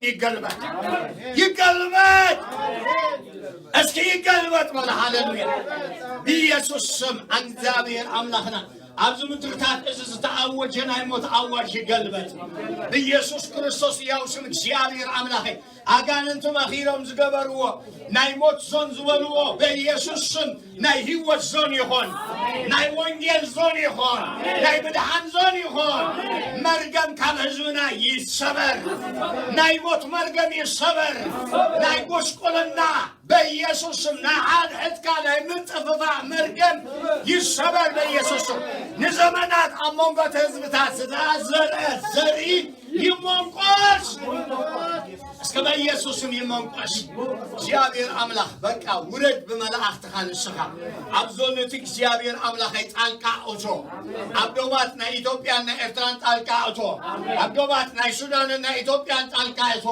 ይገልበጥ፣ ይገልበጥ። እስኪ ይገልበጥ በል። ሃሌሉያ። ብኢየሱስ ስም እግዚኣብሔር ኣምላኽና ኣብዚ ምድርታት እዚ ዝተኣወጀ ናይ ሞት ኣዋጅ ይገልበጥ ብኢየሱስ ክርስቶስ ያው ስም። እግዚኣብሔር ኣምላኸይ ኣጋንንቲ መኺሮም ዝገበርዎ ናይ ሞት ዞን ዝበልዎ በኢየሱስ ስም ናይ ህይወት ዞን ይኾን፣ ናይ ወንጌል ዞን ይኾን፣ ናይ ብድሓን ዞን ይኾን። መርገም ካብ ህዝብና ይሰበር። ናይ ሞት መርገም ይሰበር። ናይ ጎስቆልና በኢየሱስ ስም ናይ ሓድሕድካ ናይ ምጥፍፋእ መርገም ይሰበር በኢየሱስ ስም። ንዘመናት ኣብ መንጎ እቲ ህዝብታት ዝተኣዘረ ዘርኢ ይመንቆስ። እስከ በኢየሱስ ስም ይመንቆስ። እግዚኣብሔር ኣምላኽ በቃ ውረድ ብመላእኽትኻ ንስኻ ኣብ ዞን እቲ እግዚኣብሔር ኣምላኸይ ጣልቃ እቶ። ኣብ ዶባት ናይ ኢትዮጵያን ናይ ኤርትራን ጣልቃ እቶ። ኣብ ዶባት ናይ ሱዳንን ናይ ኢትዮጵያን ጣልቃ እቶ።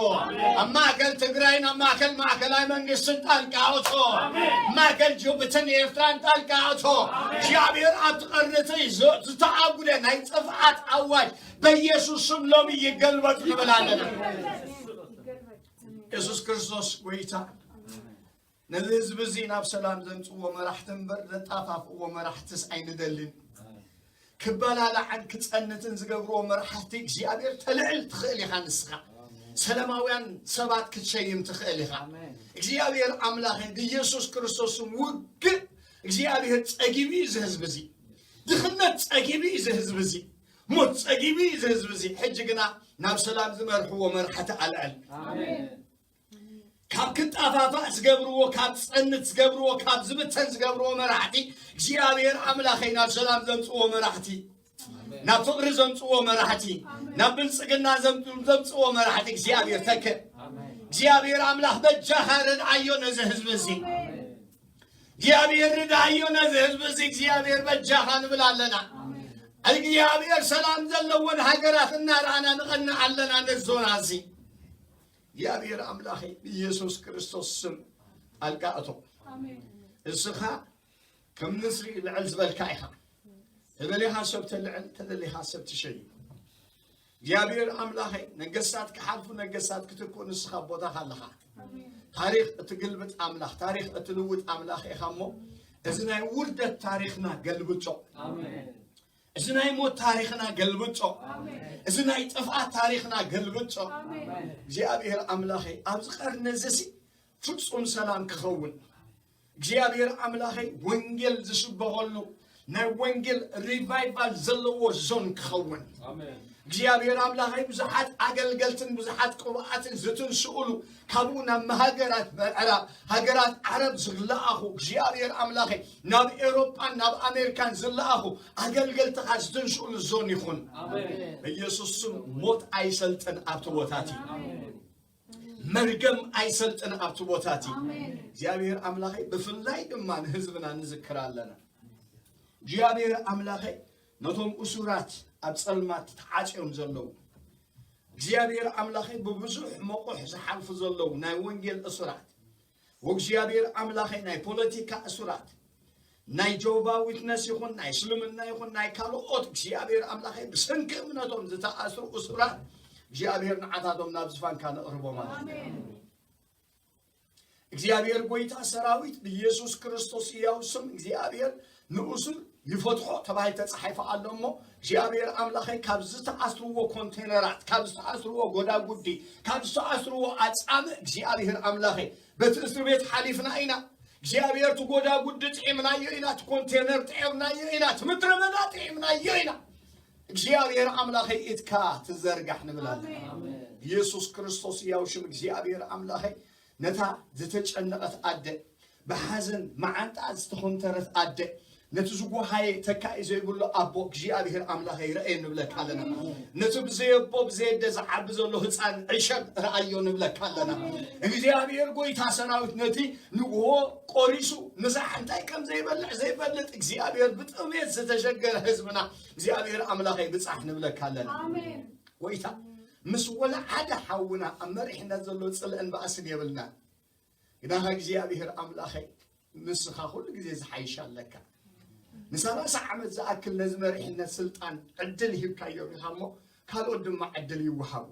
ኣብ ማእከል ትግራይን ኣብ ማእከል ማእከላይ መንግስትን ጣልቃ እቶ። ኣብ ማእከል ጅቡትን ኤርትራን ጣልቃ እቶ። እግዚኣብሔር ኣብቲ ቀርኒ እቲ ዝ- ዝተኣጉደ ናይ ጥፍኣት ኣዋጅ በኢየሱስ ስም ሎሚ ይገልበጥ ንብል ኣለና። የሱስ ክርስቶስ ጎይታ ነዚ ህዝቢ እዚ ናብ ሰላም ዘምጽዎ መራሕቲ እምበር ዘጣፋፍእዎ መራሕትስ ኣይንደልን። ክበላላዕን ክጸንትን ዝገብርዎ መራሕቲ እግዚኣብሔር ተልዕል ትኽእል ኢኻ ንስኻ። ሰላማውያን ሰባት ክትሸይም ትኽእል ኢኻ። እግዚኣብሔር ኣምላኸ ብኢየሱስ ክርስቶስ ስም ውግእ እግዚኣብሔር ጸጊቡ እዩ እዚ ህዝቢ እዚ። ድኽነት ጸጊቡ እዩ እዚ ህዝቢ እዚ። ሞት ጸጊቡ እዩ እዚ ህዝቢ እዚ። ሕጂ ግና ናብ ሰላም ዝመርሕዎ መራሕቲ ኣልዕል። ካብ ክጣፋፋእ ዝገብርዎ፣ ካብ ዝጸንት ዝገብርዎ፣ ካብ ዝብተን ዝገብርዎ መራሕቲ እግዚኣብሔር ኣምላኸይ ናብ ሰላም ዘምጽዎ መራሕቲ፣ ናብ ፍቕሪ ዘምጽዎ መራሕቲ፣ ናብ ብልጽግና ዘም- ዘምጽዎ መራሕቲ እግዚኣብሔር ተክእ። እግዚኣብሔር ኣምላኽ በጃኻ ርድኣዮ ነዚ ህዝቢ እዚ። እግዚኣብሔር ርድኣዮ ነዚ ህዝቢ እዚ እግዚኣብሔር በጃኻ ንብል ኣለና። እግዚኣብሔር ሰላም ዘለወን ሃገራት እናረኣና ንቐንእ ኣለና ነዚ ዞና እዚ። እግዚኣብሔር ኣምላኸይ ብኢየሱስ ክርስቶስ ስም ጣልቃ እቶ። እስኻ ከም ንስሪ ልዕል ዝበልካ ኢኻ። ተደሊኻ ሰብ ተልዕል፣ ተደሊኻ ሰብ ትሸይም። እግዚኣብሔር ኣምላኸይ ነገስታት ክሓልፉ ነገስታት ክትኩ ንስኻ ቦታኻ ኣለኻ። ታሪኽ እትግልብጥ ኣምላኽ፣ ታሪኽ እትልውጥ ኣምላኽ ኢኻ እሞ እዚ ናይ ውርደት ታሪኽና ገልብጦ። እዚ ናይ ሞት ታሪኽና ገልብጦ። እዚ ናይ ጥፍኣት ታሪኽና ገልብጦ። እግዚኣብሔር ኣምላኸይ ኣብዚ ቀርኒ እዚ ሲ ፍጹም ሰላም ክኸውን እግዚኣብሔር ኣምላኸይ ወንጌል ዝስበኸሉ ናይ ወንጌል ሪቫይቫል ዘለዎ ዞን ክኸውን እግዚኣብሔር ኣምላኸይ ብዙሓት ኣገልገልትን ብዙሓት ቅቡኣትን ዝትንስኡሉ ካብኡ ናብ ሃገራት ምዕራብ ሃገራት ዓረብ ዝለኣኹ እግዚኣብሔር ኣምላኸይ ናብ ኤውሮጳን ናብ ኣሜሪካን ዝለኣኹ ኣገልገልትኻ ዝትንስኡሉ ዞን ይኹን። በኢየሱስ ስም ሞት ኣይሰልጥን ኣብቲ ቦታት እዩ። መርገም ኣይሰልጥን ኣብቲ ቦታት እዩ። እግዚኣብሔር ኣምላኸይ ብፍላይ ድማ ንህዝብና ንዝክር ኣለና። እግዚኣብሔር ኣምላኸይ ነቶም እሱራት ኣብ ጸልማት ተዓጽዮም ዘለዉ እግዚኣብሔር ኣምላኸይ ብብዙሕ መቑሕ ዝሓልፉ ዘለዉ ናይ ወንጌል እሱራት ወእግዚኣብሔር ኣምላኸይ ናይ ፖለቲካ እሱራት ናይ ጆባ ዊትነስ ይኹን ናይ እስልምና ይኹን ናይ ካልኦት እግዚኣብሔር ኣምላኸይ ብሰንኪ እምነቶም ዝተኣስሩ እሱራት እግዚኣብሔር ንዓታቶም ናብ ዝፋንካ ነቕርቦም ኣለና። እግዚኣብሔር ጎይታ ሰራዊት ብኢየሱስ ክርስቶስ ሕያው ስም እግዚኣብሔር ንእሱር ይፈትሖ ተባሂል ተጻሒፉ ኣሎ እሞ እግዚኣብሔር ኣምላኸይ ካብ ዝተኣስርዎ ኮንቴነራት ካብ ዝተኣስርዎ ጎዳጉዲ ካብ ዝተኣስርዎ ኣጻምእ እግዚኣብሔር ኣምላኸይ በቲ እስር ቤት ሓሊፍና ኢና እግዚኣብሔር ትጎዳጉዲ ጥዒምናዮ ኢና ትኮንቴነር ጥዒምናዮ ኢና ትምድረ በዳ ጥዒምናዮ ኢና እግዚኣብሔር ኣምላኸይ ኢድካ ትዘርጋሕ ንብላለን ኢየሱስ ክርስቶስ ያው ሽም እግዚኣብሔር ኣምላኸይ ነታ ዝተጨነቐት ኣደ ብሓዘን መዓንጣ ዝተኾምተረት ኣደ ነቲ ዝጎሃየ ተካኢ ዘይብሉ ኣቦ እግዚኣብሔር ኣምላኸ ይረአየ ንብለካ ኣለና ነቲ ብዘየቦ ብዘየደ ዝዓቢ ዘሎ ህፃን ዕሸል ረኣዮ ንብለካ ኣለና እግዚኣብሔር ጎይታ ሰራዊት ነቲ ንግሆ ቆሪሱ ምሳሕ እንታይ ከም ዘይበልዕ ዘይፈልጥ እግዚኣብሔር ብጥሜት ዝተሸገረ ህዝብና እግዚኣብሔር ኣምላኸ ይብፃሕ ንብለካ ኣለና ጎይታ ምስ ወላ ሓደ ሓውና ኣብ መሪሕነት ዘሎ ፅልእን ባእስን የብልና ግናኻ እግዚኣብሔር ኣምላኸይ ንስኻ ኩሉ ግዜ ዝሓይሽ ኣለካ ንሰላሳ ዓመት ዝኣክል ነዚ መሪሕነት ስልጣን ዕድል ሂብካዮም ኢኻ እሞ ካልኦት ድማ ዕድል ይወሃቡ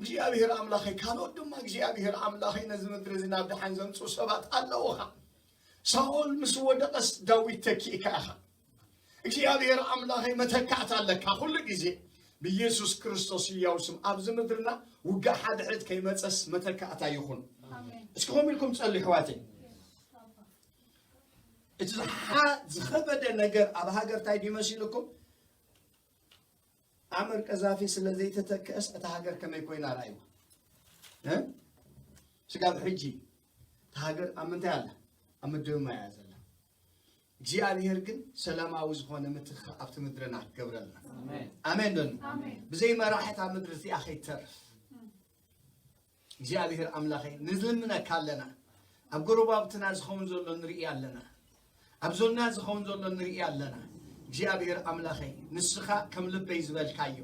እግዚኣብሔር ኣምላኸይ፣ ካልኦት ድማ እግዚኣብሔር ኣምላኸይ፣ ነዚ ምድሪ እዚ ናብ ደሓን ዘምጽኡ ሰባት ኣለዉኻ። ሳኦል ምስ ወደቐስ ዳዊት ተኪእካ ኢኻ። እግዚኣብሔር ኣምላኸይ፣ መተካእታ ኣለካ። ኩሉ ግዜ ብኢየሱስ ክርስቶስ ህያው ስም ኣብዚ ምድርና ውግእ ሓድሕድ ከይመጸስ መተካእታ ይኹን። ኣሜን። እስኪ ከምኡ ኢልኩም ጸልዩ፣ ኣሕዋተይ። እቲ ዝሓ-፣ ዝኸበደ ነገር ኣብ ሃገር እንታይ ድዩ መሲልኩም? ኣመር ቀዛፊ ስለ ዘይተተክአስ እታ ሃገር ከመይ ኮይና ረኣይዋ። እ? ስጋብ ሕጂ እታ ሃገር ኣብ ምንታይ ኣላ? ኣብ ምድምማይ እያ ዘላ። እግዚኣብሔር ግን ሰላማዊ ዝኾነ ምትእኽኻብ ኣብቲ ምድርና ክገብረልና። ኣሜን። ኣሜን ዶ? ኣሜን። ብዘይ መራሒ እታ ምድሪ እዚኣ ከይትተርፍ። እግዚኣብሔር ኣምላኸይ፣ ንልምነካ ኣለና። ኣብ ጎረባብትና ዝኸውን ዘሎ ንርኢ ኣለና። ኣብ ዞንና ዝኸውን ዘሎ ንርኢ ኣለና። እግዚኣብሔር ኣምላኸይ፣ ንስኻ ከም ልበይ ዝበልካዮ፣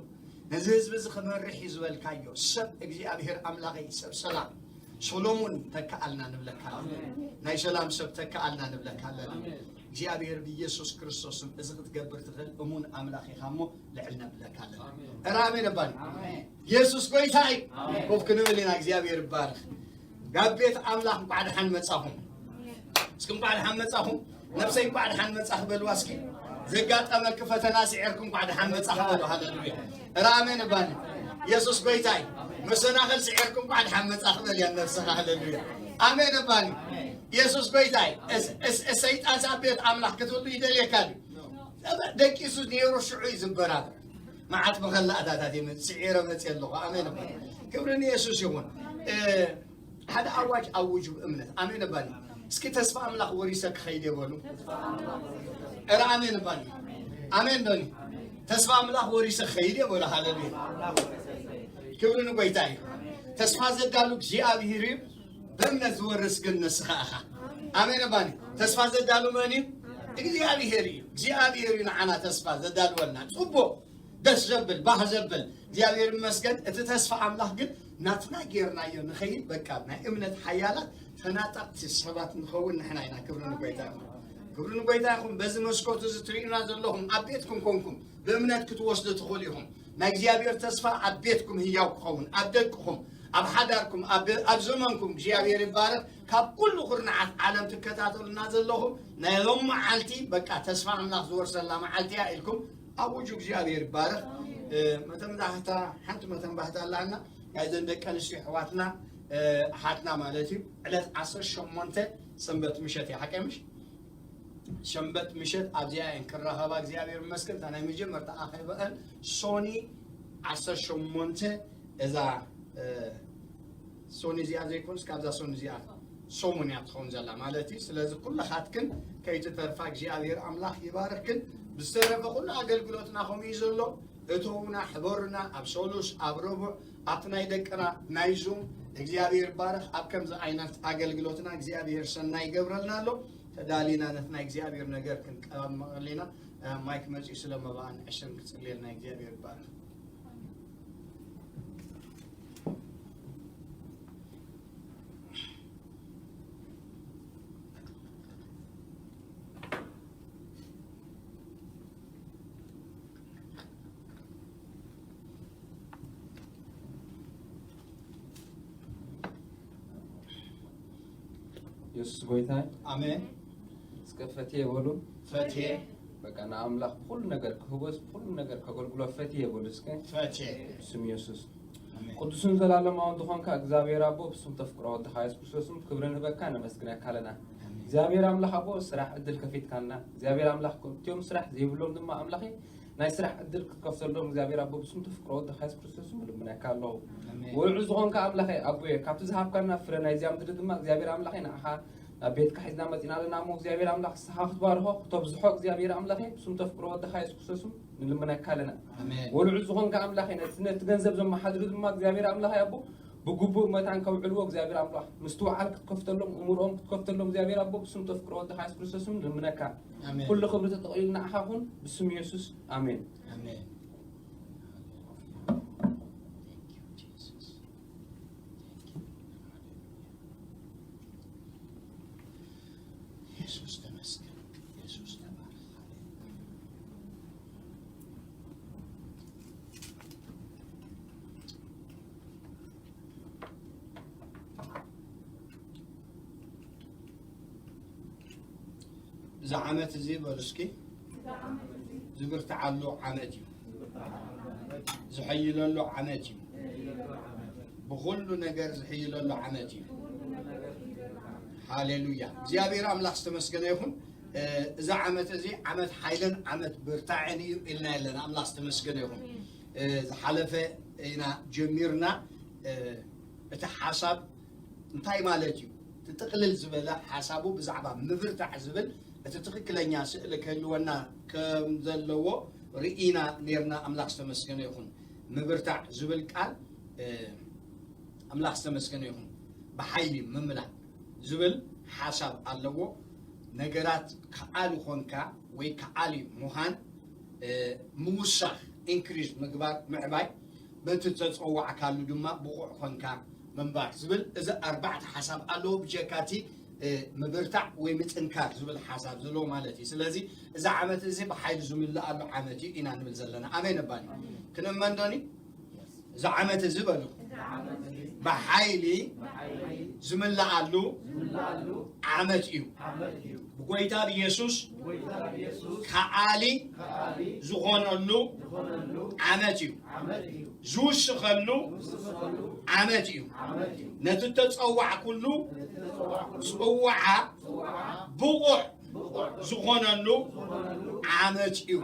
ነዚ ህዝቢ እዚ ክመርሕ እዩ ዝበልካዮ ሰብ፣ እግዚኣብሔር ኣምላኸይ፣ ሰብ ሰላም፣ ሶሎሙን ተከኣልና ንብለካ ኣለና። ኣሜን። ናይ ሰላም ሰብ ተከኣልና ንብለካ ኣለና። ኣሜን። እግዚኣብሔር ብኢየሱስ ክርስቶስ ስም እዚ ክትገብር ትኽእል እሙን ኣምላኽ ኢኻ እሞ ልዕል ነብለካ ኣለና። ኣሜን። እረ ኣሜን ኣባኒ። ኣሜን። ኢየሱስ ጎይታ እዩ። ኣሜን። ኮፍ ክንብል ኢና። እግዚኣብሔር ይባረኽ። ናብ ቤት ኣምላኽ እንኳዕ ደሓን መጻኹም። እስኪ እንኳዕ ደሓን መጻኹም። ነብሰይ እንኳዕ ደሓን መጻኽ በልዋ እስኪ። ዘጋጠመኪ ፈተና ስዒርኩ እንኳዕ ደሓን መጻኽ በሉ። ሃሌሉያ። እረ ኣሜን ኣባኒ። ኢየሱስ ጎይታ እዩ። መሰናኽል ስዒርኩ እንኳዕ ደሓን መጻኽ በልያ ነብስኻ። ሃሌሉያ። ኣሜን ኣባኒ። ኢየሱስ ጎይታ እዩ። እስ-፣ እስ-፣ እስ-፣ ሰይጣን ኣብ ቤት ኣምላኽ ክትህሉ ይደልየካ ድዩ? ደቂሱ ነይሩ ሽዑ እዩ ዝበራበር። መዓት መኸላእታታት ይመጽእ፣ ስዒረ መጽእ ኣለኹ። ኣሜን ኣባኒ። ክብሪ ንየሱስ ይኹን። እ፣ ሓደ ኣዋጅ ኣውጁ ብእምነት። ኣሜን ኣባኒ። እስኪ ተስፋ ኣምላኽ ወሪሰ ክኸይድ እየ በሉ። እረ ኣሜን ኣባኒ። ኣሜን ዶኒ። ተስፋ ኣምላኽ ወሪሰ ክኸይድ እየ በሉ። ሃሌሉያ። ክብሪ ንጎይታ እዩ። ተስፋ ዘዳሉ እግዚኣብሔር እዩ። ብእምነት ዝወርስ ግን ንስኻ ኢኻ። ኣሜን ኣባኒ። ተስፋ ዘዳሉ መን እዩ? እግዚኣብሔር እዩ። እግዚኣብሔር እዩ ንዓና ተስፋ ዘዳልወልና። ጽቡቕ፣ ደስ ዘብል፣ ባህ ዘብል። እግዚኣብሔር ይመስገን። እቲ ተስፋ ኣምላኽ ግን ናትና ጌርናዮ ንኸይድ፣ በቃ፣ ናይ እምነት ሓያላት ተናጠቕቲ ሰባት ንኸውን ንሕና ኢና። ክብሪ ንጎይታ ይኹን። ክብሪ ንጎይታ ይኹን። በዚ መስኮት እዚ ትርእዩና ዘለኹም፣ ኣብ ቤትኩም ኮንኩም ብእምነት ክትወስዱ ትኽእሉ ኢኹም። ናይ እግዚኣብሔር ተስፋ ኣብ ቤትኩም ህያው ክኸውን፣ ኣብ ደቅኹም፣ ኣብ ሓዳርኩም፣ ኣብ፣ ኣብ ዘመንኩም እግዚኣብሔር ይባረኽ። ካብ ኩሉ ኩርናዓት ዓለም ትከታተሉና ዘለኹም፣ ናይ ሎም መዓልቲ በቃ ተስፋ ኣምላኽ ዝወርሰላ መዓልቲ እያ ኢልኩም ኣውጁ። እግዚኣብሔር ይባረኽ። እ፣ መተንባህታ፣ ሓንቲ መተንባህታ ኣላና። ናይዘን ደቂ ኣንስትዮ ኣሕዋትና፣ እ፣ ኣሓትና ማለት እዩ። ዕለት ዓሰርተ ሸሞንተ ሰንበት ምሸት እያ፣ ሓቀይ ምሽ? ሰንበት ምሸት ኣብዚኣ እየን ክራኸባ። እግዚኣብሔር ይመስገን። እታ ናይ መጀመርታ ኣኼባአን ሶኒ ዓሰርተ ሸሞንተ፣ እዛ፣ እ፣ ሶኒ እዚኣ ዘይኮንስ ካብዛ ሶኒ እዚኣ ሰሙን እያ ትኸውን ዘላ ማለት እዩ። ስለዚ ኩልኻትክን ከይትተርፋ እግዚኣብሔር ኣምላኽ ይባርኽክን። ብዝተረፈ ኩሉ ኣገልግሎትና ከምኡ እዩ ዘሎ። እተዉና፣ ሕበሩና፣ ኣብ ሰሉስ፣ ኣብ ረቡዕ፣ ኣብቲ ናይ ደቅና ናይ ዙም እግዚኣብሔር ይባረኽ። ኣብ ከምዚ ዓይነት ኣገልግሎትና እግዚኣብሔር ሰናይ ይገብረልና ኣሎ። ተዳሊና ነቲ ናይ እግዚኣብሔር ነገር ክንቀማመቐልና፣ እ፣ ማይክ መጺኡ ስለ መባኣን ዕሽርን ክጽልየልና እግዚኣብሔር ይባረኽ። የሱስ ጎይታ። ኣሜን። እስከ ፈትየ በሉ። ፈትየ። በቃ ንኣምላኽ ብኹሉ ነገር ክህቦስ ብኹሉ ነገር ከገልግሎ ፈትየ በሉ እስከ። ፈትየ። ብስም የሱስ። ኣሜን። ቅዱስን ዘላለማውን ዝኾንካ እግዚኣብሔር ኣቦ፣ ብስም ተፍቅሮ ወድኻ የሱስ ክርስቶስም ክብሪ ንህበካ፣ ነመስግነካ ኣለና። ኣሜን። እግዚኣብሔር ኣምላኽ ኣቦ፣ ስራሕ ዕድል ከፊትካልና። እግዚኣብሔር ኣምላኽ፣ እቲኦም ስራሕ ዘይብሎም ድማ ኣምላኸይ፣ ናይ ስራሕ ዕድል ክትከፍተሎም እግዚኣብሔር ኣቦ፣ ብስም ተፍቅሮ ወድኻ የሱስ ክርስቶስም እልምነካ ኣለኹ። ኣሜን። ውዕል ዝኾንካ ኣምላኸይ ኣቦየ፣ ካብቲ ዝሃብካና ፍረ ናይዚኣ ምድሪ ድማ እግዚኣብሔር ኣምላኸይ፣ ንዓኻ ናብ ቤትካ ሒዝና መጺና ኣለና እሞ፣ እግዚኣብሔር ኣምላኽ ንስኻ ክትባርኾ፣ ክተብዝሖ እግዚኣብሔር ኣምላኸይ፣ ብስም ተፍቅሮ ወድኻ የሱስ ክርስቶስም ንልምነካ ኣለና። ኣሜን። ወልዑ ዝኾንካ ኣምላኸይ፣ ነቲ፣ ነቲ ገንዘብ ዘመሓድሩ ድማ እግዚኣብሔር ኣምላኸይ ኣቦ፣ ብግቡእ መታን ከውዕልዎ እግዚኣብሔር ኣምላኽ፣ ምስትውዓል ክትከፍተሎም፣ እምሮኦም ክትከፍተሎም እግዚኣብሔር ኣቦ፣ ብስም ተፍቅሮ ወድኻ የሱስ ክርስቶስም ንልምነካ። ኣሜን። ኩሉ ክብሪ ተጠቕሊሉ ንዓኻ ኩን፣ ብስም የሱስ፣ ኣሜን። ኣሜን። Thank you, Jesus. Thank you. የሱስ ተመስገን። የሱስ ተባረክ። ሃሌሉያ። እዚ ዓመት እዚ በሉ እስኪ፣ ዝብርትዓሉ ዓመት እዩ። ዝሕይለሉ ዓመት እዩ። ብኹሉ ነገር ዝሕይለሉ ዓመት እዩ። ሃሌሉያ። እግዚኣብሔር ኣምላኽ ዝተመስገነ ይኹን። እዚ ዓመት እዚ ዓመት ሓይልን ዓመት ብርታዕን እዩ ኢልና ኣለና። ኣምላኽ ዝተመስገነ ይኹን። ዝሓለፈ ኢና ጀሚርና። እቲ ሓሳብ እንታይ ማለት እዩ? እቲ ጥቕልል ዝበለ ሓሳቡ ብዛዕባ ምብርታዕ ዝብል፣ እቲ ትኽክለኛ ስእሊ ክህልወና ከም ዘለዎ ርኢና ኔርና። ኣምላኽ ዝተመስገነ ይኹን። ምብርታዕ ዝብል ቃል ኣምላኽ ዝተመስገነ ይኹን። ብሓይሊ ምምላእ ዝብል ሓሳብ ኣለዎ። ነገራት ከኣሊ ኾንካ ወይ ከኣሊ ምዃን፣ ምውሳኽ፣ ኢንክሪዝ ምግባር፣ ምዕባይ፣ በቲ ተጸዋዕካሉ ድማ ብቑዕ ኾንካ ምንባር ዝብል፣ እዚ ኣርባዕተ ሓሳብ ኣለዎ። ብጀካቲ ምብርታዕ ወይ ምጥንካር ዝብል ሓሳብ ዘለዎ ማለት እዩ። ስለዚ እዚ ዓመት እዚ ብሓይሊ ዝምልኣሉ ዓመት እዩ ኢና ንብል ዘለና። ኣሜን። እባኒ ክንእመን ዶኒ? እዚ ዓመት እዚ በሉ፣ ብሓይሊ ዝምልኣሉ ዓመት እዩ። ብጎይታ ብኢየሱስ ከኣሊ ዝኾነሉ ዓመት እዩ። ዝውስኸሉ ዓመት እዩ። ነቲ ተጸዋዕኩሉ ጽዋዓ ብቑዕ ዝኾነሉ ዓመት እዩ።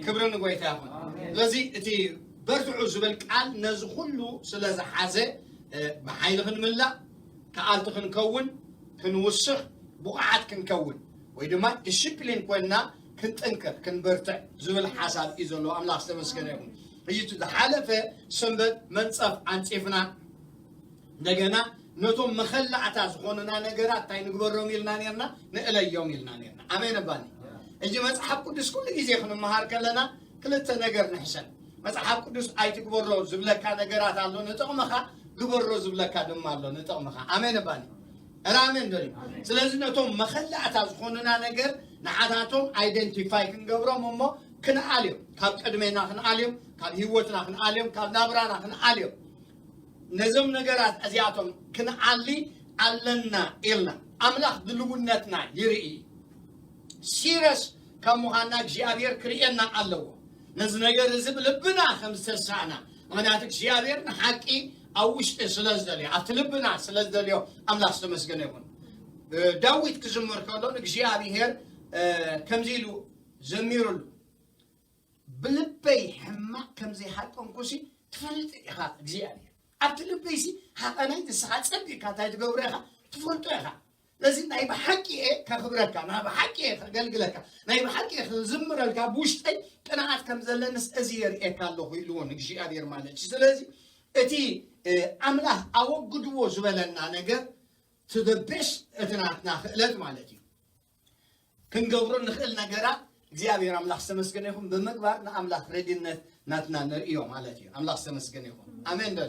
ክብሪ ንጎይታ ይኹን። ስለዚ እቲ በርትዑ ዝብል ቃል ነዚ ኩሉ ስለ ዝሓዘ፣ ብሓይሊ ክንምላእ፣ ከኣልቲ ክንከውን፣ ክንውስኽ፣ ብቑዓት ክንከውን፣ ወይ ድማ ዲስፕሊን ኮይንና ክንጥንክር፣ ክንበርትዕ ዝብል ሓሳብ እዩ ዘለዎ። ኣምላኽ ዝተመስገነ ይኹን። ሕጂ እቲ ዝሓለፈ ሰንበት መንጸፍ ኣንጺፍና፣ እንደገና ነቶም መኸላእታ ዝኾኑና ነገራት እንታይ ንግበሮም ኢልና ኔርና? ንእለዮም ኢልና ኔርና። ኣሜን። እባኒ ሕጂ መጽሓፍ ቅዱስ ኩሉ ግዜ ክንመሃር ከለና ክልተ ነገር ንሕሰብ። መጽሓፍ ቅዱስ ኣይትግበሮ ዝብለካ ነገራት ኣሎ ንጥቕምኻ፣ ግበሮ ዝብለካ ድማ ኣሎ ንጥቕምኻ። ኣሜን። እባኒ ራሜን ዶ? ስለዚ ነቶም መኸላእታ ዝኾኑና ነገር ንዓታቶም ኣይደንቲፋይ ክንገብሮም እሞ ክንኣልዮም፣ ካብ ቅድሜና ክንኣልዮም፣ ካብ ህይወትና ክንኣልዮም፣ ካብ ናብራና ክንኣልዮም። ነዞም ነገራት እዚኣቶም ክንኣሊ ኣለና ኢልና። ኣምላኽ ድልውነትና ይርኢ። ሲረስ ካብ ምዃንና እግዚኣብሔር ክርእየና ኣለዎ። ነዚ ነገር እዚ ብልብና ከም ዝተሳእና፣ ምኽንያቱ እግዚኣብሔር ንሓቂ ኣብ ውሽጢ ስለ ዝደልዮ፣ ኣብቲ ልብና ስለ ዝደልዮ ኣምላኽ ዝተመስገነ ይኹን። ዳዊት ክዝምር ከሎ ንእግዚኣብሔር ከምዚ ኢሉ ዘሚሩሉ፣ ብልበይ ሕማቕ ከም ዘይሃቀንኩሲ ትፈልጥ ኢኻ እግዚኣብሔር። ኣብቲ ልበይሲ ሃቐናይ ንስኻ ጸቢቕካ እንታይ ትገብሮ ኢኻ ትፈልጦ ኢኻ። ስለዚ ናይ ብሓቂ እየ ከኽብረካ፣ ናይ ብሓቂ እየ ከገልግለካ፣ ናይ ብሓቂ እየ ክዝምረልካ፣ ብውሽጠይ ቅንዓት ከም ዘለንስ እዚ የርእየካ ኣለኹ ኢልዎ ንእግዚኣብሔር ማለት እዩ። ስለዚ እቲ ኣምላኽ ኣወግድዎ ዝበለና ነገር to the best እቲ ናትና ክእለት ማለት እዩ። ክንገብሮ ንኽእል ነገራት እግዚኣብሔር ኣምላኽ ዝተመስገነ ይኹን ብምግባር ንኣምላኽ ሬድነት ናትና ንርእዮ ማለት እዩ። ኣምላኽ ዝተመስገነ ይኹን። ኣሜን ዶ?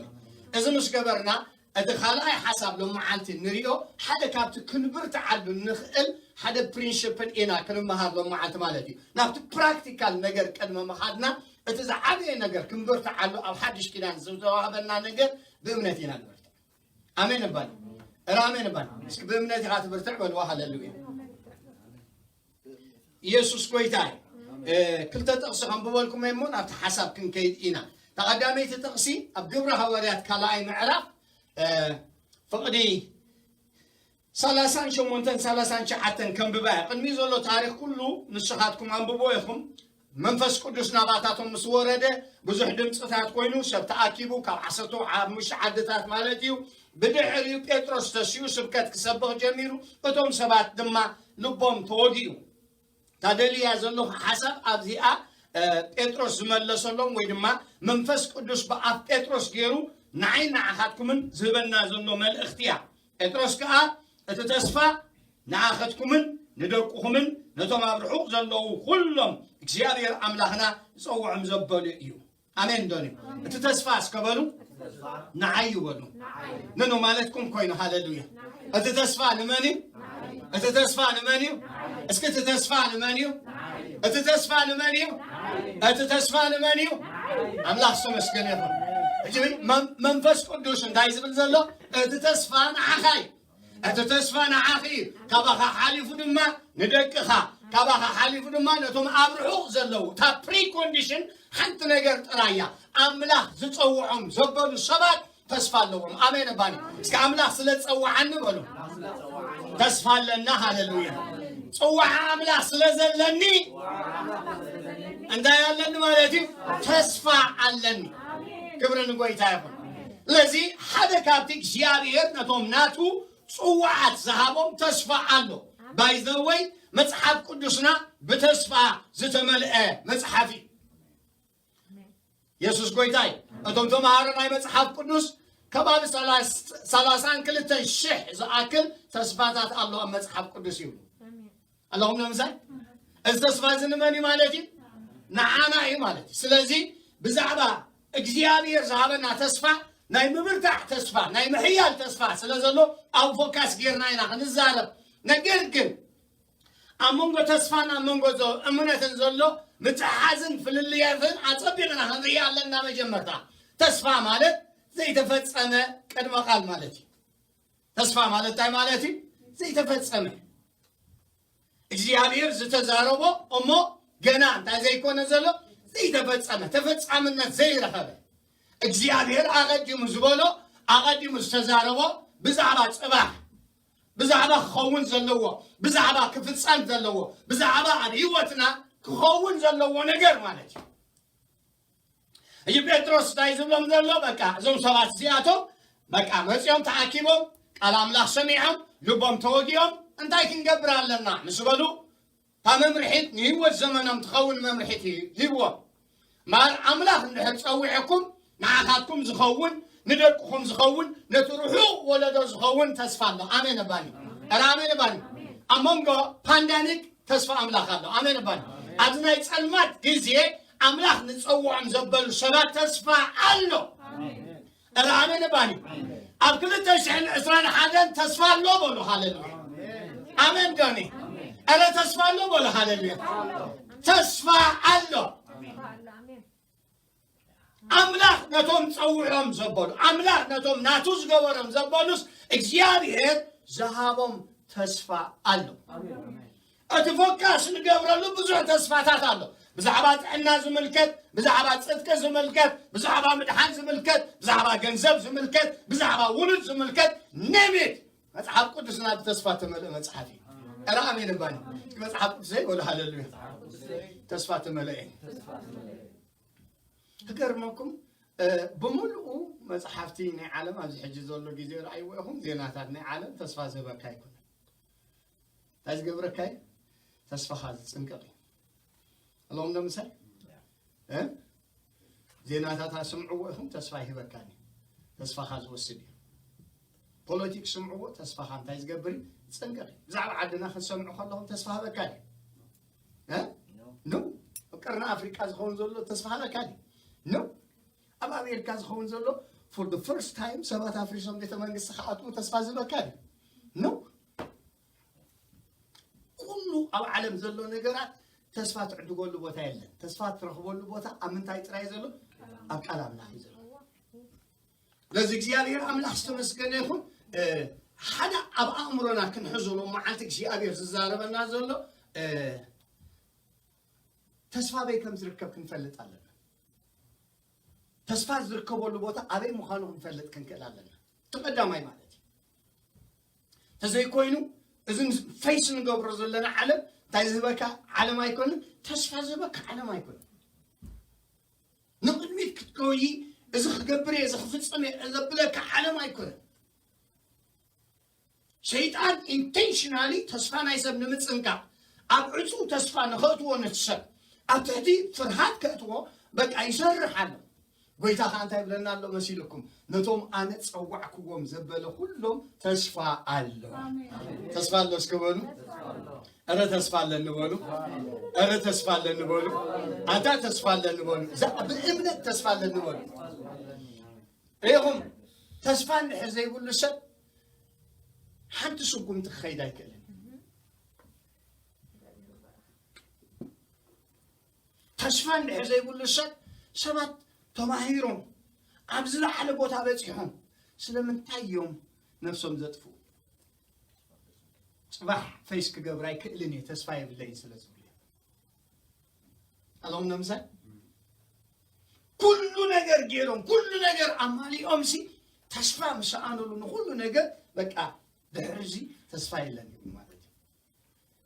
እዚ ምስ ገበርና እቲ ካልኣይ ሓሳብ ሎመዓልቲ ንርእዮ ሓደ ካብቲ ክንብርትዓሉ ንኽእል ሓደ ፕሪንሽፕል ኢና ክንመሃር ሎመዓልቲ ማለት እዩ። ናብቲ ፕራክቲካል ነገር ቅድሚ ምኻድና እቲ ዝዓበየ ነገር ክንብርትዓሉ ኣብ ሓድሽ ኪዳን ዝተዋህበና ነገር ብእምነት ኢና ንበርትዕ። ኣሜን እባል። እረ ኣሜን እባል። እስኪ ብእምነት ኢኻ ትብርትዕ በልዋ። ሃሌሉያ። ኢየሱስ ጎይታ እዩ። ክልተ ጥቕሲ ከንብበልኩም እሞ ናብቲ ሓሳብ ክንከይድ ኢና። ተቐዳመይቲ ጥቕሲ ኣብ ግብረ ሃዋርያት ካልኣይ ምዕራፍ ፍቕዲ ሰላሳን ሸሞንተን ሰላሳን ትሽዓተን ከንብባ እየ። ቅድሚኡ ዘሎ ታሪኽ ኩሉ ንስኻትኩም ኣንብቦ ኢኹም። መንፈስ ቅዱስ ናባታቶም ምስ ወረደ ብዙሕ ድምፅታት ኮይኑ ሰብ ተኣኪቡ ካብ ዓሰርተ ሓሙሽተ ዓድታት ማለት እዩ። ብድሕሪኡ ጴጥሮስ ተሲኡ ስብከት ክሰብኽ ጀሚሩ፣ እቶም ሰባት ድማ ልቦም ተወጊኡ። ታደልያ ዘለኹ ሓሳብ ኣብዚኣ ጴጥሮስ ዝመለሰሎም ወይ ድማ መንፈስ ቅዱስ ብኣፍ ጴጥሮስ ገይሩ ንዓይ ንዓኻትኩምን ዝህበና ዘሎ መልእኽቲ እያ። ጴጥሮስ ከኣ እቲ ተስፋ ንኣኸትኩምን ንደቅኹምን ነቶም ኣብ ርሑቕ ዘለዉ ኩሎም እግዚኣብሔር ኣምላኽና ዝጸውዖም ዘበሉ እዩ። ኣሜን ዶኒ። እቲ ተስፋ እስከ በሉ ንዓይ እዩ በሉ። ንኖ ማለትኩም ኮይኑ። ሃሌሉያ። እቲ ተስፋ ንመን እዩ? እቲ ተስፋ ንመን እዩ? እስኪ እቲ ተስፋ ንመን እዩ? እቲ ተስፋ ንመን እዩ? እቲ ተስፋ ንመን እዩ? ኣምላኽ ዝተመስገነ ይኹን። ሕጂ መንፈስ ቅዱስ እንታይ ዝብል ዘሎ? እቲ ተስፋ ንዓኻ እዩ። እቲ ተስፋ ንዓኺ እዩ። ካባኻ ሓሊፉ ድማ ንደቅኻ፣ ካባኻ ሓሊፉ ድማ ነቶም ኣብ ርሑቕ ዘለዉ። እታ ፕሪኮንዲሽን ሓንቲ ነገር ጥራይ እያ። ኣምላኽ ዝጸውዖም ዘበሉ ሰባት ተስፋ ኣለዎም። ኣሜን። ባኒ እስከ ኣምላኽ ስለ ዝጸውዓኒ በሉ። ተስፋ ኣለና። ሃሌሉያ። ጽዋዓ ኣምላኽ ስለ ዘለኒ እንታይ ኣለኒ ማለት እዩ? ተስፋ ኣለኒ። ክብሪ ንጎይታ ይኹን። ስለዚ ሓደ ካብቲ እግዚኣብሔር ነቶም ናቱ ጽዋዓት ዝሃቦም ተስፋ ኣሎ። ባይዘወይ መጽሓፍ ቅዱስና ብተስፋ ዝተመልአ መጽሓፍ እዩ። የሱስ ጎይታይ። እቶም ተምሃሮ ናይ መጽሓፍ ቅዱስ ከባቢ ሰላሳን ክልተን ሽሕ ዝኣክል ተስፋታት ኣሎ ኣብ መጽሓፍ ቅዱስ ይብሉ ኣለኹም። ንምሳይ እዚ ተስፋ እዚ ንመን እዩ ማለት እዩ? ንዓና እዩ ማለት እዩ። ስለዚ ብዛዕባ እግዚኣብሔር ዝሃበና ተስፋ ናይ ምብርታዕ ተስፋ ናይ ምሕያል ተስፋ ስለ ዘሎ ኣብ ፎካስ ጌርና ኢና ክንዛረብ። ነገር ግን ኣብ መንጎ ተስፋን ኣብ መንጎ እምነትን ዘሎ ምትሓዝን ፍልልያትን ኣጸቢቕና ክንርኢ ኣለና። መጀመርታ ተስፋ ማለት ዘይተፈጸመ ቅድመ ቃል ማለት እዩ። ተስፋ ማለት እንታይ ማለት እዩ? ዘይተፈጸመ እግዚኣብሔር ዝተዛረቦ እሞ ገና እንታይ ዘይኮነ ዘሎ ዘይተፈጸመ ተፈጻምነት ዘይረኸበ እግዚኣብሔር ኣቐዲሙ ዝበሎ ኣቐዲሙ ዝተዛረቦ ብዛዕባ ጽባሕ ብዛዕባ ክኸውን ዘለዎ ብዛዕባ ክፍጸም ዘለዎ ብዛዕባ ኣብ ህይወትና ክኸውን ዘለዎ ነገር ማለት እዩ። እዚ ጴጥሮስ እንታይ ዝብሎም ዘሎ በቃ እዞም ሰባት እዚኣቶም በቃ መፂኦም ተኣኪቦም ቃል ኣምላኽ ሰሚዖም ልቦም ተወጊኦም እንታይ ክንገብር ኣለና ምስ በሉ እታ መምርሒት ንህይወት ዘመኖም ትኸውን መምርሒት ሂብዎም። ማር ኣምላኽ እንድሕር ጸዊዐኩም ንዓኻትኩም ዝኸውን ንደቅኹም ዝኸውን ነቲ ርሑቕ ወለዶ ዝኸውን ተስፋ ኣሎ። ኣሜን እባኒ ራ ኣሜን እባኒ ኣብ መንጎ ፓንዳኒክ ተስፋ ኣምላኽ ኣሎ። ኣሜን እባኒ ኣብዚ ናይ ጸልማት ግዜ ኣምላኽ ንጸውዖም ዘበሉ ሰባት ተስፋ ኣሎ። ኧረ ኣሜን እባኒ ኣብ ክልተ ሽሕን ዕስራን ሓደን ተስፋ ኣሎ በሉ። ሃሌሉያ ኣሜን ዶኒ ኧረ ተስፋ ኣሎ በሉ። ሃሌሉያ ተስፋ ኣሎ። ኣምላኽ ነቶም ጸውዖም ዘበሉ ኣምላኽ ነቶም ናቱ ዝገበሮም ዘበሉስ እግዚኣብሔር ዝሃቦም ተስፋ ኣሎ። እቲ ፎካስ ንገብረሉ ብዙሕ ተስፋታት ኣሎ። ብዛዕባ ጥዕና ዝምልከት፣ ብዛዕባ ጽድቂ ዝምልከት፣ ብዛዕባ ምድሓን ዝምልከት፣ ብዛዕባ ገንዘብ ዝምልከት፣ ብዛዕባ ውሉድ ዝምልከት ኔሚት መጽሓፍ ቅዱስና ብተስፋ ተመልአ መጽሓፍ እዩ። ኧረ ኣሜን እባኒ መጽሓፍ ቅዱሰይ ወላ ሃለሉያ ተስፋ ተመልአ እዩ። ክገርመኩም ብምሉኡ መፅሓፍቲ ናይ ዓለም ኣብዚ ሕጂ ዘሎ ግዜ ረኣይዎ ኢኹም ዜናታት ናይ ዓለም ተስፋ ዝህበካ ኣይኮነን። እንታይ ዝገብረካ እዩ? ተስፋኻ ዝፅንቀቕ እዩ። ኣለኹም ዶ ምሳይ? ዜናታት ስምዕዎ ኢኹም ተስፋ ይህበካን እዩ። ተስፋኻ ዝወስድ እዩ። ፖለቲክስ ስምዕዎ ተስፋኻ እንታይ ዝገብር እዩ? ዝፅንቀቕ እዩ። ብዛዕባ ዓድና ክትሰምዑ ከለኹም ተስፋ ህበካ ድዩ? እ? ኖ። ኣብ ቀርኒ ኣፍሪቃ ዝኸውን ዘሎ ተስፋ ህበካ ድዩ? ኖ። ኣብ ኣሜሪካ ዝኸውን ዘሎ for the first time ሰባት ኣፍሪሶም ቤተ መንግስቲ ክኣትዉ ተስፋ ዝበካ ድዩ? ኖ። ኩሉ ኣብ ዓለም ዘሎ ነገራት ተስፋ ትዕድገሉ ቦታ የለን። ተስፋ ትረኽበሉ ቦታ ኣብ ምንታይ ጥራይ ዘሎ? ኣብ ቃል ኣምላኽ እዩ ዘሎ። ስለዚ እግዚኣብሔር ኣምላኽ ዝተመስገነ ይኹን። ሓደ ኣብ ኣእምሮና ክንሕዞ ሎም መዓልቲ እግዚኣብሔር ዝዛረበና ዘሎ ተስፋ ኣበይ ከም ዝርከብ ክንፈልጥ ኣለና። ተስፋ ዝርከበሉ ቦታ ኣበይ ምዃኑ ክንፈልጥ ክንክእል ኣለና። እቲ ቀዳማይ ማለት እዩ። ተዘይኮይኑ እዚ ፌስ ንገብሮ ዘለና ዓለም እንታይ ዝህበካ ዓለም ኣይኮንን። ተስፋ ዝህበካ ዓለም ኣይኮንን። ንቕድሚት ክትከውይ እዚ ክገብር እየ እዚ ክፍፅም እየ ዘብለካ ዓለም ኣይኮነን። ሰይጣን ኢንቴንሽናሊ ተስፋ ናይ ሰብ ንምፅንቃቕ ኣብ ዕፁ ተስፋ ንኸእትዎ ነቲ ሰብ ኣብ ትሕቲ ፍርሃት ከእትዎ በቃ ይሰርሕ ኣሎ። ጎይታ ከዓ እንታይ ይብለና ኣሎ መሲልኩም? ነቶም ኣነ ጸዋዕክዎም ዘበለ ኩሎም ተስፋ ኣሎ። ተስፋ ኣሎ እስከ በሉ። እረ ተስፋ ኣለኒ በሉ። እረ ተስፋ ኣለኒ በሉ። ኣንታ ተስፋ ኣለኒ በሉ። እዛ ብእምነት ተስፋ ኣለኒ በሉ። ርኢኹም፣ ተስፋ እንድሕር ዘይብሉ ሰብ ሓንቲ ስጉምቲ ክኸይድ ኣይክእልን። ተስፋ እንድሕር ዘይብሉ ሰብ ሰባት ተማሂሮም ኣብ ዝለዓለ ቦታ በፂሖም ስለምንታይ እዮም ነብሶም ዘጥፍኡ? ጽባሕ ፈይስ ክገብር ኣይክእልን እየ፣ ተስፋ የብለይን ስለ ዝብሉ እዮም። ኣሎም ነምሳይ ኩሉ ነገር ገይሮም፣ ኩሉ ነገር ኣማሊኦም ሲ ተስፋ ምስ ሰኣኑሉ ንኹሉ ነገር በቃ ድሕሪ እዚ ተስፋ የለን ይብሉ ማለት እዩ።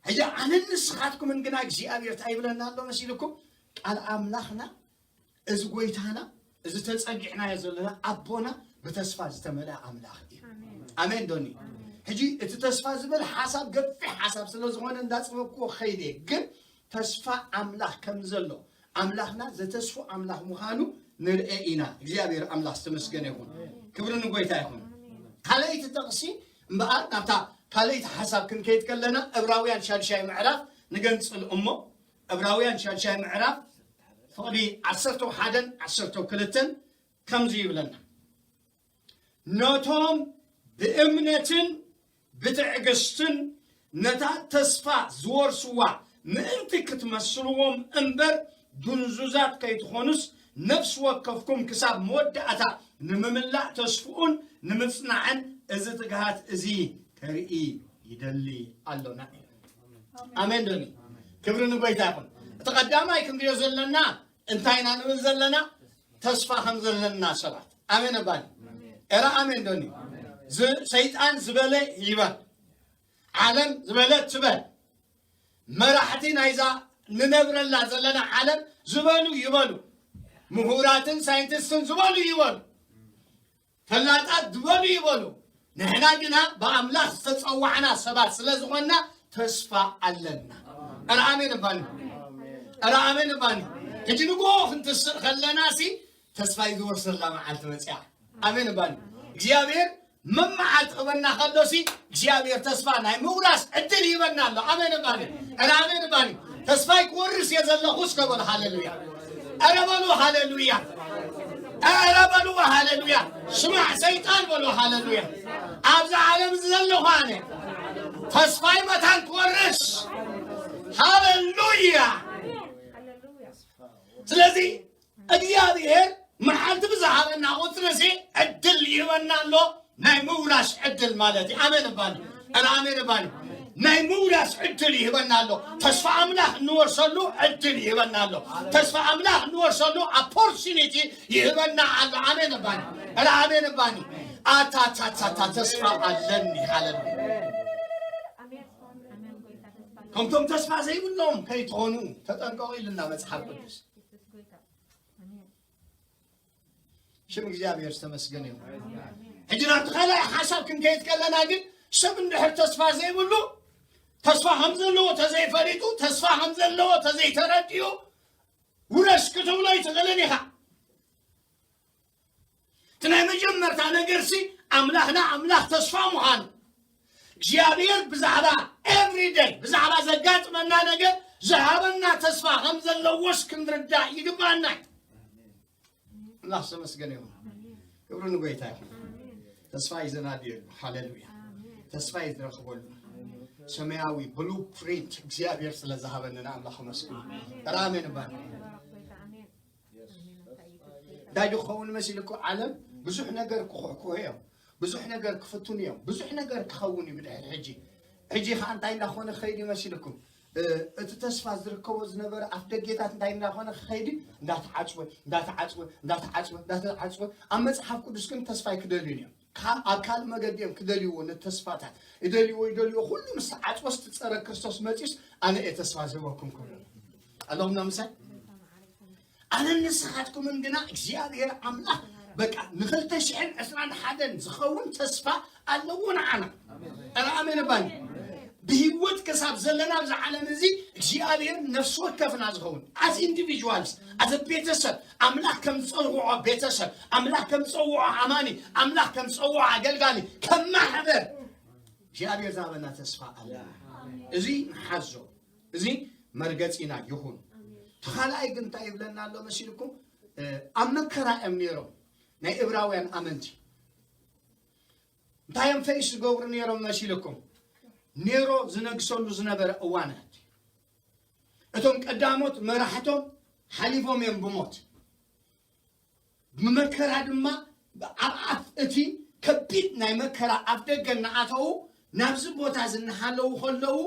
ሕጂ ኣነን ንስኻትኩምን ግና እግዚኣብሔር እንታይ ይብለና ኣሎ መሲልኩም? ቃል ኣምላኽና፣ እዚ ጎይታና፣ እዚ ተጸጊዕናዮ ዘለና ኣቦና ብተስፋ ዝተመልአ ኣምላኽ እዩ። ኣሜን ዶኒ? ሕጂ እቲ ተስፋ ዝብል ሓሳብ ገፊሕ ሓሳብ ስለ ዝኾነ እንዳጽበብኩዎ ከይደ፣ ግን ተስፋ ኣምላኽ ከም ዘሎ ኣምላኽና ዘተስፉ ኣምላኽ ምዃኑ ንርኤ ኢና። እግዚኣብሔር ኣምላኽ ዝተመስገነ ይኹን። ክብሪ ንጎይታ ይኹን። ካልኣይቲ ጥቕሲ እምበኣር ናብታ ካልኣይቲ ሓሳብ ክንከይድ ከለና እብራውያን ሻድሻይ ምዕራፍ ንገንጽል እሞ እብራውያን ሻድሻይ ምዕራፍ ፍቕዲ ዓሰርተ ሓደን ዓሰርተ ክልተን ከምዚ ይብለና፣ ነቶም ብእምነትን ብትዕግስትን ነታ ተስፋ ዝወርስዋ ምእንቲ ክትመስልዎም እምበር፣ ድንዙዛት ከይትኾኑስ፣ ነፍሲ ወከፍኩም ክሳብ መወዳእታ ንምምላእ ተስፍኡን ንምጽናዕን እዚ ትግሃት እዚ ከርኢ ይደሊ ኣሎና። ኣሜን ዶኒ? ክብሪ ንጎይታ ይኹን። እቲ ቀዳማይ ክንሪኦ ዘለና እንታይ ኢና ንብል ዘለና? ተስፋ ከም ዘለና ሰባት። ኣሜን ኣባኒ? ኤረ ኣሜን ዶኒ? ዝ-፣ ሰይጣን ዝበለ ይበል፣ ዓለም ዝበለ ትበል፣ መራሕቲ ናይዛ ንነብረላ ዘለና ዓለም ዝበሉ ይበሉ፣ ምሁራትን ሳይንቲስትን ዝበሉ ይበሉ፣ ፈላጣት ዝበሉ ይበሉ፣ ንሕና ግና ብኣምላኽ ዝተጸዋዕና ሰባት ስለ ዝኾንና ተስፋ ኣለና። እረ ኣሜን እባኒ። እረ ኣሜን እባኒ። ሕጂ ንግሆ ክንትስእ ከለና ሲ ተስፋ እዩ ዝወርሰላ መዓልቲ መጽያ። ኣሜን እባኒ። እግዚኣብሔር መመዓልቲ ክበና ከሎ ሲ እግዚኣብሔር ተስፋ ናይ ምውራስ ዕድል ይበና ኣሎ። ኣሜን እባኒ። እረ ኣሜን እባኒ። ተስፋይ ክወርስ እየ ዘለኹ እስከ በሉ ሃሌሉያ። እረ በሉ ሃሌሉያ። እረ በሉ ሃሌሉያ። ስማዕ ሰይጣን በሉ ሃሌሉያ። ኣብዚ ዓለም እዚ ዘለኹ ኣነ ተስፋይ መታን ክወርስ ሃሌሉያ። ስለዚ እግዚኣብሔር መዓልቲ ብዝሃበና ቁፅሪ ሲ ዕድል ይህበና ኣሎ። ናይ ምውራስ ዕድል ማለት እዩ። ኣሜን እባኒ። እረ ኣሜን እባኒ። ናይ ምውራስ ዕድል ይህበና ኣሎ። ተስፋ ኣምላኽ እንወርሰሉ ዕድል ይህበና ኣሎ። ተስፋ ኣምላኽ እንወርሰሉ ኦፖርቹኒቲ ይህበና ኣሎ። ኣሜን እባኒ። እረ ኣሜን እባኒ። ኣታታታታ ተስፋ ኣለኒ። ሃለሉ። ከምቶም ተስፋ ዘይብሎም ከይትኾኑ ተጠንቀቑ ኢልና መጽሓፍ ቅዱስ። ሽም እግዚኣብሔር ዝተመስገነ ይኹን። ሕጂ ናብቲ ካልኣይ ሓሳብ ክንከይድ ከለና ግን ሰብ እንድሕር ተስፋ ዘይብሉ፣ ተስፋ ከም ዘለዎ ተዘይፈሊጡ፣ ተስፋ ከም ዘለዎ ተዘይተረዲኡ ውረስ ክትብሎ ኣይትኽእልን ኢኻ። እቲ ናይ መጀመርታ ነገርሲ ኣምላኽና ኣምላኽ ተስፋ ምዃኑ እግዚኣብሔር ብዛዕባ ኤቭሪደይ ብዛዕባ ዘጋጥመና ነገር ዝሃበና ተስፋ ከም ዘለዎስ ክንርዳእ ይግባኣና እዩ። ኣምላኽ ዝተመስገነ ይኹን። ክብሪ ንጎይታ ይኹን። ተስፋ እዩ ዘናድየሉ። ሃሌሉያ። ተስፋ እዩ ዝረኽበሉ። ሰማያዊ ብሉ ፕሪንት እግዚኣብሔር ስለ ዝሃበኒ ንኣምላኽ ኣመስግኑ። ራሜን እባል። እንታይ ዶ ክኸውን መሲልኩ? ዓለም ብዙሕ ነገር ክኹሕኩሑ እዮም። ብዙሕ ነገር ክፍትኑ እዮም። ብዙሕ ነገር ክኸውን እዩ ብድሕሪ ሕጂ። ሕጂ ኸዓ እንታይ እንዳኾነ ክኸይድ እዩ መሲልኩም? እ፣ እቲ ተስፋ ዝርከቦ ዝነበረ ኣፍ ደጌታት እንታይ እንዳኾነ ክኸይድ እዩ? እንዳተዓጽወ፣ እንዳተዓጽወ፣ እንዳተዓጽወ፣ እንዳተዓጽወ። ኣብ መጽሓፍ ቅዱስ ግን ተስፋ ኣይክደልዩን እዮም። ካብ፣ ኣብ ካልእ መገዲ እዮም ክደልይዎ፣ ነቲ ተስፋታት ይደልይዎ፣ ይደልይዎ። ኩሉ ምስ ተዓጽወስ፣ እቲ ጸረ ክርስቶስ መጺኡስ፣ ኣነ እየ ተስፋ ዝህበኩም ክብሉ ኣለኹም። ምሳይ ኣነን ንስኻትኩምን ግና እግዚኣብሔር ኣምላኽ በቃ ንኽልተ ሽሕን ዕስራን ሓደን ዝኸውን ተስፋ ኣለዎ ንዓና። ኧረ ኣሜን እባኒ። ብህይወት ክሳብ ዘለና ኣብዚ ዓለም እዚ እግዚኣብሔር ነፍሲ ወከፍና ዝኸውን as individuals፣ as a ቤተሰብ፣ ኣምላኽ ከም ዝጸውዖ ቤተሰብ፣ ኣምላኽ ከም ዝጸውዖ ኣማኒ፣ ኣምላኽ ከም ዝጸውዖ ኣገልጋሊ፣ ከም ማሕበር እግዚኣብሔር ዝሃበና ተስፋ ኣሎ። እዚ ንሓዞ። እዚ መርገጺና ይኹን። እቲ ካልኣይ ግን እንታይ ይብለና ኣሎ መሲልኩም? እ፣ ኣብ መከራ እዮም ነይሮም ናይ እብራውያን ኣመንቲ። እንታይ እዮም ፈይስ ዝገብሩ ነይሮም መሲልኩም? ኔሮ ዝነግሰሉ ዝነበረ እዋናት፣ እቶም ቀዳሞት መራሕቶም ሓሊፎም እዮም ብሞት። ብመከራ ድማ ኣብ ኣፍ እቲ ከቢድ ናይ መከራ ኣፍ ደገ እናኣተዉ ናብዚ ቦታ እዚ እናሃለዉ ከለዉ፣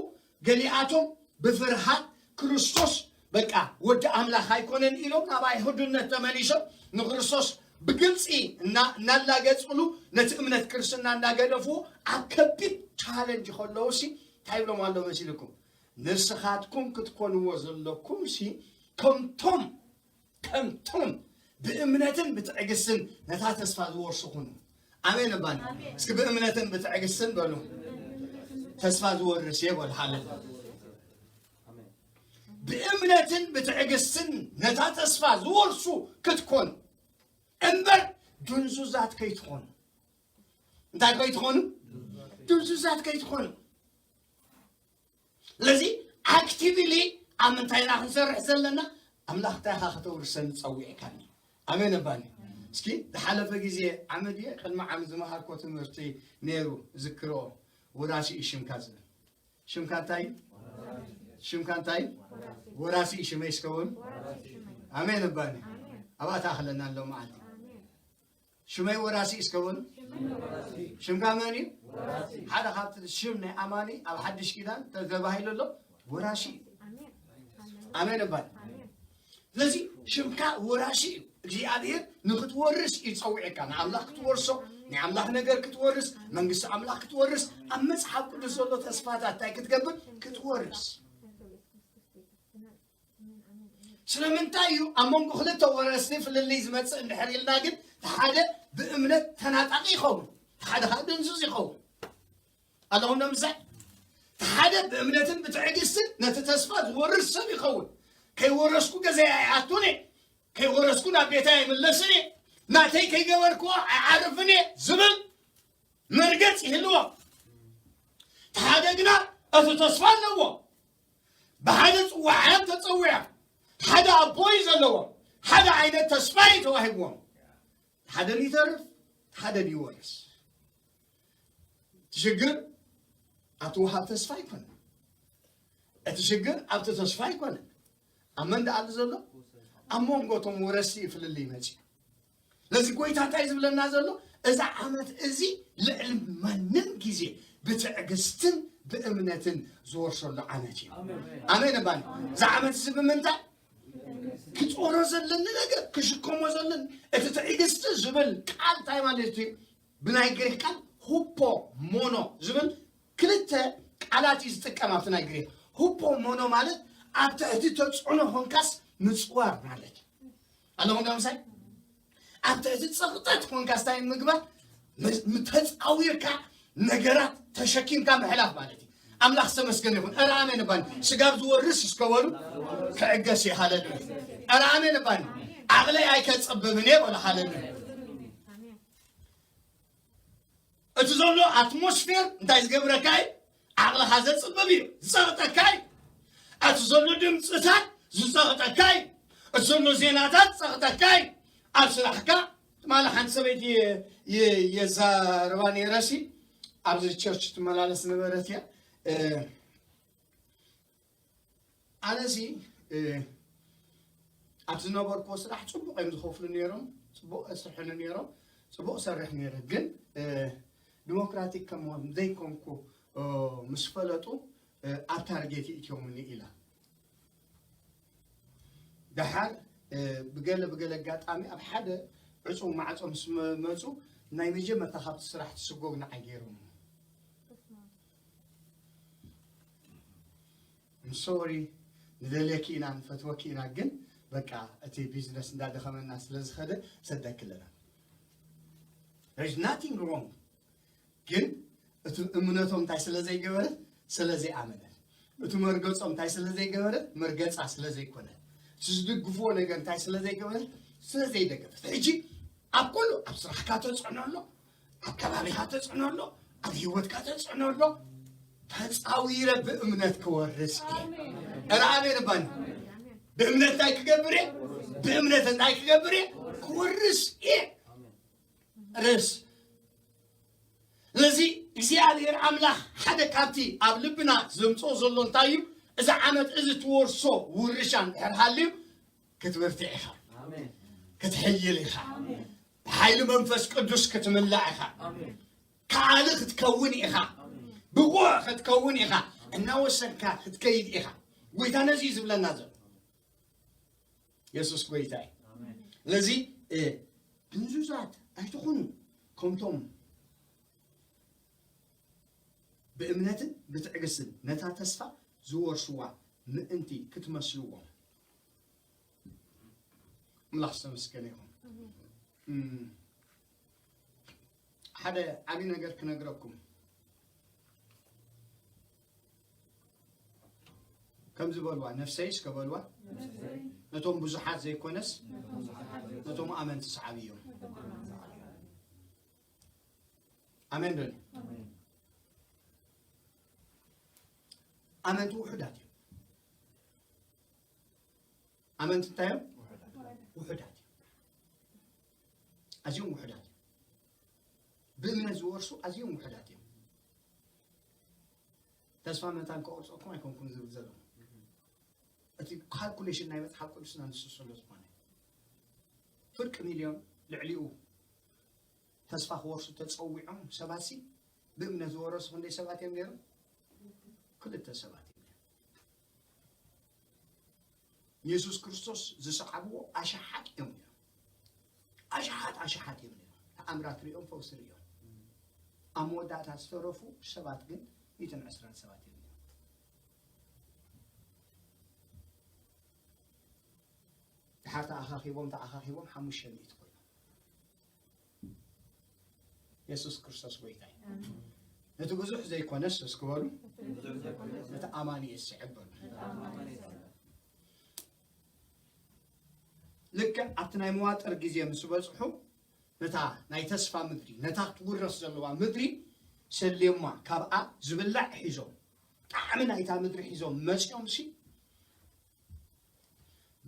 ገሊኣቶም ብፍርሃት ክርስቶስ በቃ ወዲ ኣምላኽ ኣይኮነን ኢሎም ናብ ኣይሁድነት ተመሊሶም፣ ንክርስቶስ ብግልፂ እና-፣ እናላገፅሉ፣ ነቲ እምነት ክርስትና እናገደፍዎ፣ ኣብ ከቢድ ቻለንጅ ከለዉ ሲ እንታይ ይብሎም ኣሎ መሲልኩም? ንስኻትኩም ክትኮንዎ ዘለኩም ሲ ከምቶም ከምቶም ብእምነትን ብትዕግስትን ነታ ተስፋ ዝወርሱ ኩኑ። ኣሜን እባኒ። ኣሜን። እስኪ ብእምነትን ብትዕግስትን በሉ። ተስፋ ዝወርስ እየ በሉ። ሃሌሉያ። ብእምነትን ብትዕግስትን ነታ ተስፋ ዝወርሱ ክትኮኑ እምበር፣ ድንዙዛት ከይትኾኑ። እንታይ ከይትኾኑ? ድንዙዛት ከይትኾኑ። ስለዚ ኣክቲቭሊ ኣብ ምንታይ ኢና ክንሰርሕ ዘለና? ኣምላኽ እንታይ ኢኻ ከተውርሰኒ ጸዊዕካኒ? ኣሜን እባኒ። እስኪ ዝሓለፈ ግዜ ዓመት ድየ ቅድሚ ዓመት ዝመሃርኮ ትምህርቲ ነይሩ፣ ዝክሮ። ወራሲ እዩ ሽምካ ዝብል። ሽምካ እንታይ እዩ? ሽምካ እንታይ እዩ? ወራሲ እዩ ሽመይ እስከ በሉ። ኣሜን እባኒ። ኣብኣ ተኣኽለና ኣሎ መዓልቲ። ሽመይ ወራሲ እስከ በሉ። ሽምካ መን እዩ? ሓደ ካብቲ ሽም ናይ ኣማኒ ኣብ ሓድሽ ኪዳን ተ-፣ ተባሂሉ ኣሎ፣ ወራሲ እዩ። ኣሜን እባል። ስለዚ ሽምካ ወራሲ እዩ። እግዚኣብሔር ንክትወርስ እዩ ጸዊዕካ፣ ንኣምላኽ ክትወርሶ፣ ናይ ኣምላኽ ነገር ክትወርስ፣ መንግስቲ ኣምላኽ ክትወርስ፣ ኣብ መጽሓፍ ቅዱስ ዘሎ ተስፋታት እንታይ ክትገብር? ክትወርስ። ስለምንታይ እዩ ኣብ መንጎ ክልተ ወረስቲ ፍልልይ ዝመጽእ እንድሕር ኢልና ግን፣ እቲ ሓደ ብእምነት ተናጣቂ ይኸውን፣ እቲ ሓደ ከዓ ድንዙዝ ይኸውን። ኣለኹም ዶ ምሳይ? እቲ ሓደ ብእምነትን ብትዕግስትን ነቲ ተስፋ ዝወርስ ሰብ ይኸውን። ከይወረስኩ ገዛይ ኣይኣቱን እየ፣ ከይወረስኩ ናብ ቤተይ ኣይምለስን እየ፣ ናተይ ከይገበርክዎ ኣይዓርፍን እየ ዝብል መርገጽ ይህልዎ። እቲ ሓደ ግና እቲ ተስፋ ኣለዎ። ብሓደ ጽዋዓት ተጸዊዖም፣ ሓደ ኣቦ እዩ ዘለዎም፣ ሓደ ዓይነት ተስፋ እዩ ተዋሂብዎም። ሓደ ይተርፍ፣ ሓደ ይወርስ። እቲ ሽግር ኣብቲ ወሃብ ተስፋ ኣይኮነን። እቲ ሽግር ኣብቲ ተስፋ ኣይኮነን። ኣብ መን ደኣ ኣሎ ዘሎ? ኣብ መንጎ እቶም ወረስቲ እዩ ፍልልይ መጺኡ። ነዚ ጎይታ እንታይ ዝብለና ዘሎ? እዛ ዓመት እዚ ልዕሊ ማንም ግዜ ብትዕግስትን ብእምነትን ዝወርሰሉ ዓመት እዩ። ኣሜን። ኣሜን እባኒ። እዛ ዓመት እዚ ብምንታይ? ክጾሮ ዘለኒ ነገር፣ ክሽከሞ ዘለኒ፣ እቲ ትዕግስቲ ዝብል ቃል እንታይ ማለት እዩ? ብናይ ግሪክ ቃል ሁፖ ሞኖ ዝብል ክልተ ቃላት እዩ ዝጥቀም ኣብቲ ናይ ግሪክ። ሁፖ ሞኖ ማለት ኣብ ትሕቲ ተጽዕኖ ኾንካስ ምጽዋር ማለት እዩ። ኣለኹም ዶ ምሳይ? ኣብ ትሕቲ ጸቕጠት ኾንካስ እንታይ ምግባር? ም-፣ ተጻዊርካ ነገራት ተሸኪምካ ምሕላፍ ማለት እዩ። ኣምላኽ ዝተመስገነ ይኹን። ኧረ ኣሜን እባኒ። ስጋብ ዝወርስ እስከ በሉ፣ ክዕገስ እየ። ሃሌሉያ። ኧረ ኣሜን እባኒ። ዓቕለይ ኣይከጽብብን እየ በሉ። ሃሌሉያ። እቲ ዘሎ ኣትሞስፌር እንታይ ዝገብረካ እዩ? ዓቕልኻ ዘጽብብ እዩ፣ ዝጸቕጠካ እዩ። እቲ ዘሎ ድምፅታት ዝጸቕጠካ እዩ። እቲ ዘሎ ዜናታት ዝጸቕጠካ እዩ። ኣብ ስራሕካ፣ ትማሊ ሓንቲ ሰበይቲ የ-፣ የ-፣ የዛርባ ነይረሲ፣ ኣብዚ ቸርች ትመላለስ ነበረት እያ። እ፣ ኣነሲ፣ እ፣ ኣብ ዝነበርኩዎ ስራሕ ጽቡቕ እዮም ዝኸፍሉ ነይሮም፣ ጽቡቕ የስርሑኒ ነይሮም፣ ጽቡቕ እሰርሕ ነይረ። ግን፣ እ፣ ዲሞክራቲክ ከም ዘይኮንኩ፣ እ፣ ምስ ፈለጡ፣ እ፣ ኣብ ታርጌት ይእትዮምኒ ኢላ። ደሓር፣ እ፣ ብገለ ብገለ ኣጋጣሚ ኣብ ሓደ ዕጹው ማዕጾ ምስ መ-፣ መጹ፣ ናይ መጀመርታ ካብቲ ስራሕ ትስጎግ ንዓይ ገይሮም። I'm sorry፣ ንደልየኪ ኢና፣ ንፈትወኪ ኢና፣ ግን በቃ እቲ ቢዝነስ እንዳደኸመና ስለ ዝኸደ ሰደኪ ኣለና። There's nothing wrong። ግን እቲ እምነቶም እንታይ ስለ ዘይገበረት? ስለ ዘይኣመነት። እቲ መርገጾም እንታይ ስለ ዘይገበረት? መርገጻ ስለ ዘይኮነት። እቲ ዝድግፍዎ ነገር እንታይ ስለ ዘይገበረት? ስለ ዘይደገፈት። ሕጂ ኣብ ኩሉ፣ ኣብ ስራሕካ ተጽዕኖ ኣሎ፣ ኣብ ከባቢኻ ተጽዕኖ ኣሎ፣ ኣብ ህይወትካ ተጽዕኖ ኣሎ። ተጻዊረ ብእምነት ክወርስ እየ። ኣሜን። ኧረ ኣሜን እባኒ። ብእምነት እንታይ ክገብር እየ? ብእምነት እንታይ ክገብር እየ? ክወርስ እየ። ርስ ስለዚ እግዚኣብሔር ኣምላኽ ሓደ ካብቲ ኣብ ልብና ዘምጽኦ ዘሎ እንታይ እዩ? እዚ ዓመት እዚ ትወርሶ ውርሻ እንድሕር ሃልዩ፣ ክትብርትዕ ኢኻ። ኣሜን። ክትሕይል ኢኻ። ኣሜን። ብሓይሊ መንፈስ ቅዱስ ክትምላእ ኢኻ። ኣሜን። ከኣሊ ክትከውን ኢኻ። ኣሜን። ብቑዕ ክትከውን ኢኻ፣ እናወሰድካ ክትከይድ ኢኻ። ጎይታ ነዚ እዩ ዝብለና ዘሎ። የሱስ ጎይታ እዩ። ስለዚ ድንዙዛት ኣይትኹኑ፣ ከምቶም ብእምነትን ብትዕግስትን ነታ ተስፋ ዝወርሱዋ ምእንቲ ክትመስልዎም። ኣምላኽ ዝተመስገነ ይኹን። ሓደ ዓቢ ነገር ክነግረኩም። ከምዚ በልዋ፣ ነፍሰይስ ከበልዋ፣ ነቶም ብዙሓት ዘይኮነስ ነቶም ኣመንቲ ሰዓብ እዮም። ኣሜን ዶ? ኣመንቲ ውሑዳት እዮም። ኣመንቲ እንታይ እዮም? ውሑዳት እዮም። ኣዝዮም ውሑዳት እዮም። ብእምነት ዝወርሱ ኣዝዮም ውሑዳት እዮም። ተስፋ መታን ከቆርፀኩም ኣይኮንኩም ዝብል ዘለኹ። እቲ ካልኩሌሽን ናይ መጽሓፍ ቅዱስና ንሱ ስለ ዝኾነ፣ ፍርቂ ሚልዮን ልዕሊኡ ተስፋ ክወርሱ ተጸዊዖም ሰባትሲ፣ ብእምነት ዝወረሱ ክንደይ ሰባት እዮም ነይሮም? ክልተ ሰባት እዮም ነይሮም። ንየሱስ ክርስቶስ ዝሰዓብዎ ኣሽሓት እዮም ነይሮም። ኣሽሓት ኣሽሓት እዮም ነይሮም። ተኣምራት ሪኦም፣ ፈውሲ ሪኦም። ኣብ መወዳእታ ዝተረፉ ሰባት ግን ሚእትን ዕስራን ሰባት እዮም ነይሮም። ድሓር ተኣኻኺቦም ተኣኻኺቦም ሓሙሽተ ሚእቲ ኮይኖም። የሱስ ክርስቶስ ጎይታ እዩ። ነቲ ብዙሕ ዘይኮነስ እስኪ በሉ፣ ነቲ ኣማኑኤል ስዕብ በሉ። ልክዕ ኣብቲ ናይ መዋጥር ግዜ ምስ በጽሑ፣ ነታ ናይ ተስፋ ምድሪ፣ ነታ ክትውረስ ዘለዋ ምድሪ ሰልዮማ፣ ካብኣ ዝብላዕ ሒዞም፣ ጣዕሚ ናይታ ምድሪ ሒዞም መጺኦምሲ፣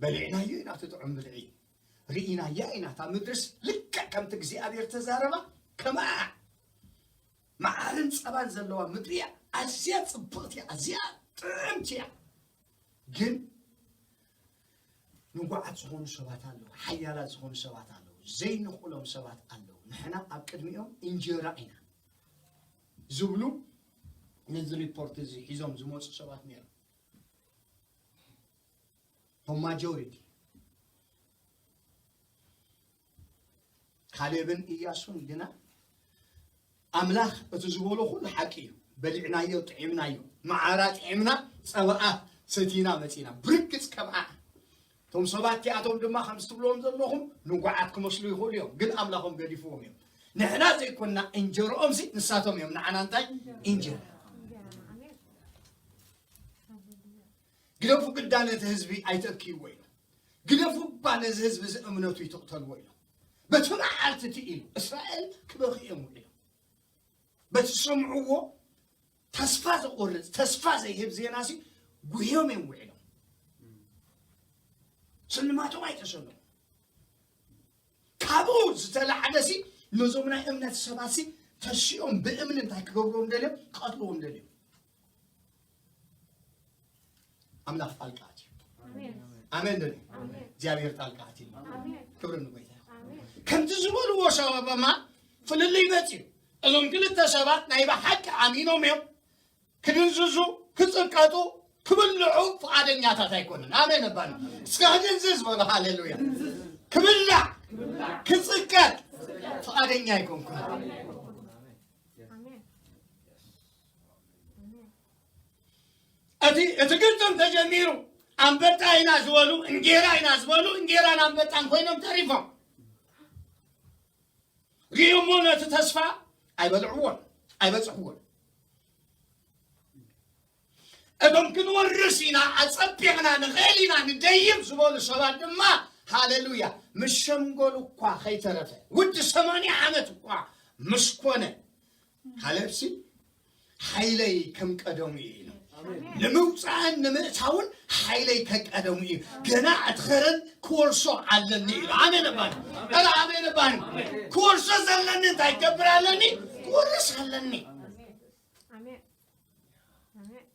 በሊዕናዮ ኢና እቲ ጥዑም ብልዒ፣ ርኢናያ ኢና። እታ ምድርስ ልክዕ ከምቲ እግዚኣብሔር ተዛረባ ከምኣ መዓርን ጸባን ዘለዋ ምድሪ እያ። ኣዝያ ጽብቕቲ እያ፣ ኣዝያ ጥዕምቲ እያ። ግን ንጉዓት ዝኾኑ ሰባት ኣለዉ፣ ሓያላት ዝኾኑ ሰባት ኣለዉ፣ ዘይንኽእሎም ሰባት ኣለዉ። ንሕና ኣብ ቅድሚኦም እንጀራ ኢና ዝብሉ ነዚ ሪፖርት እዚ ሒዞም ዝመፁ ሰባት ነይሮም። እቶም ማጆሪቲ ካሌብን ኢያሱን ግና ኣምላኽ እቲ ዝበሎ ኩሉ ሓቂ እዩ። በሊዕናዮ፣ ጥዒምናዮ፣ መዓራ ጥዒምና፣ ጸባኣ ሰቲና መጺና። ብርግጽ ከምኣ እቶም ሰባት እቲኣቶም ድማ ከምዚ ትብልዎም ዘለኹም ንጉዓት ክመስሉ ይኽእሉ እዮም፣ ግን ኣምላኾም ገዲፍዎም እዮም። ንሕና ዘይኮንና እንጀርኦምሲ ንሳቶም እዮም ንዓና እንታይ? እንጀራ። ግደፉ ግዳ ነቲ ህዝቢ ኣይተብክይዎ ኢሎም። ግደፉ እባ ነዚ ህዝቢ እዚ እምነቱ ይትቕተልዎ ኢሎም። በቲ መዓልቲ እቲ ኢሉ እስራኤል ክበኽዩ እዮም ውዒሎም። በቲ ዝሰምዕዎ ተስፋ ዘቑርጽ፣ ተስፋ ዘይህብ ዜናሲ ጉህዮም እዮም ውዒሎም። ስልማቶም ኣይተሰሎም። ካብኡ ዝተላዕለሲ ነዞም ናይ እምነት ሰባትሲ ተሲኦም ብእምኒ እንታይ ክገብርዎም ደልዮም? ክቐትልዎም ደልዮም። ኣምላኽ ጣልቃ ኣትዩ። ኣሜን። ኣሜን ዶ? ኣሜን። እግዚኣብሔር ጣልቃ ኣትዩ። ኣሜን። ክብሪ ንጎይታ ይኹን። ኣሜን። ከምቲ ዝበልዎ ሰበማ ፍልልይ መጽዩ። እዞም ክልተ ሰባት ናይ ብሓቂ ኣሚኖም እዮም። ክድንዝዙ፣ ክጽቀጡ፣ ክብልዑ ፍቓደኛታት ኣይኮኑን። ኣሜን እባሉ። እስከ ክድንዝዝ በሉ። ሃሌሉያ። ክብላዕ፣ ክጽቀጥ ፍቓደኛ ኣይኮንኩን። ኣሜን። ኣሜን። እቲ፣ እቲ ግጥም ተጀሚሩ፣ ኣንበጣ ኢና ዝበሉ፣ እንጌራ ኢና ዝበሉ፣ እንጌራን ኣንበጣን ኮይኖም ተሪፎም። ሪኦሞ ነቲ ተስፋ ኣይበልዕዎን፣ ኣይበጽሕዎን። እቶም ክንወርስ ኢና፣ ኣጸቢቕና ንኽእል ኢና፣ ንደይብ ዝበሉ ሰባት ድማ፣ ሃሌሉያ፣ ምስ ሸምገሉ እኳ ከይተረፈ፣ ውዲ ሰማንያ ዓመት እኳ ምስ ኮነ፣ ካሌብሲ፣ ሓይለይ ከም ቀደሙ እዩ ኢሉ። ንምውፃእን ንምእታውን ሓይለይ ከቀደሙ እዩ። ገና እቲ ኸረን ክወርሶ ኣለኒ ኢሉ። ኣሜን እባኒ። ኧረ ኣሜን እባኒ። ክወርሶ ዘለኒ እንታይ ክገብር ኣለኒ? ክወርስ ኣለኒ። ኣሜን። ኣሜን።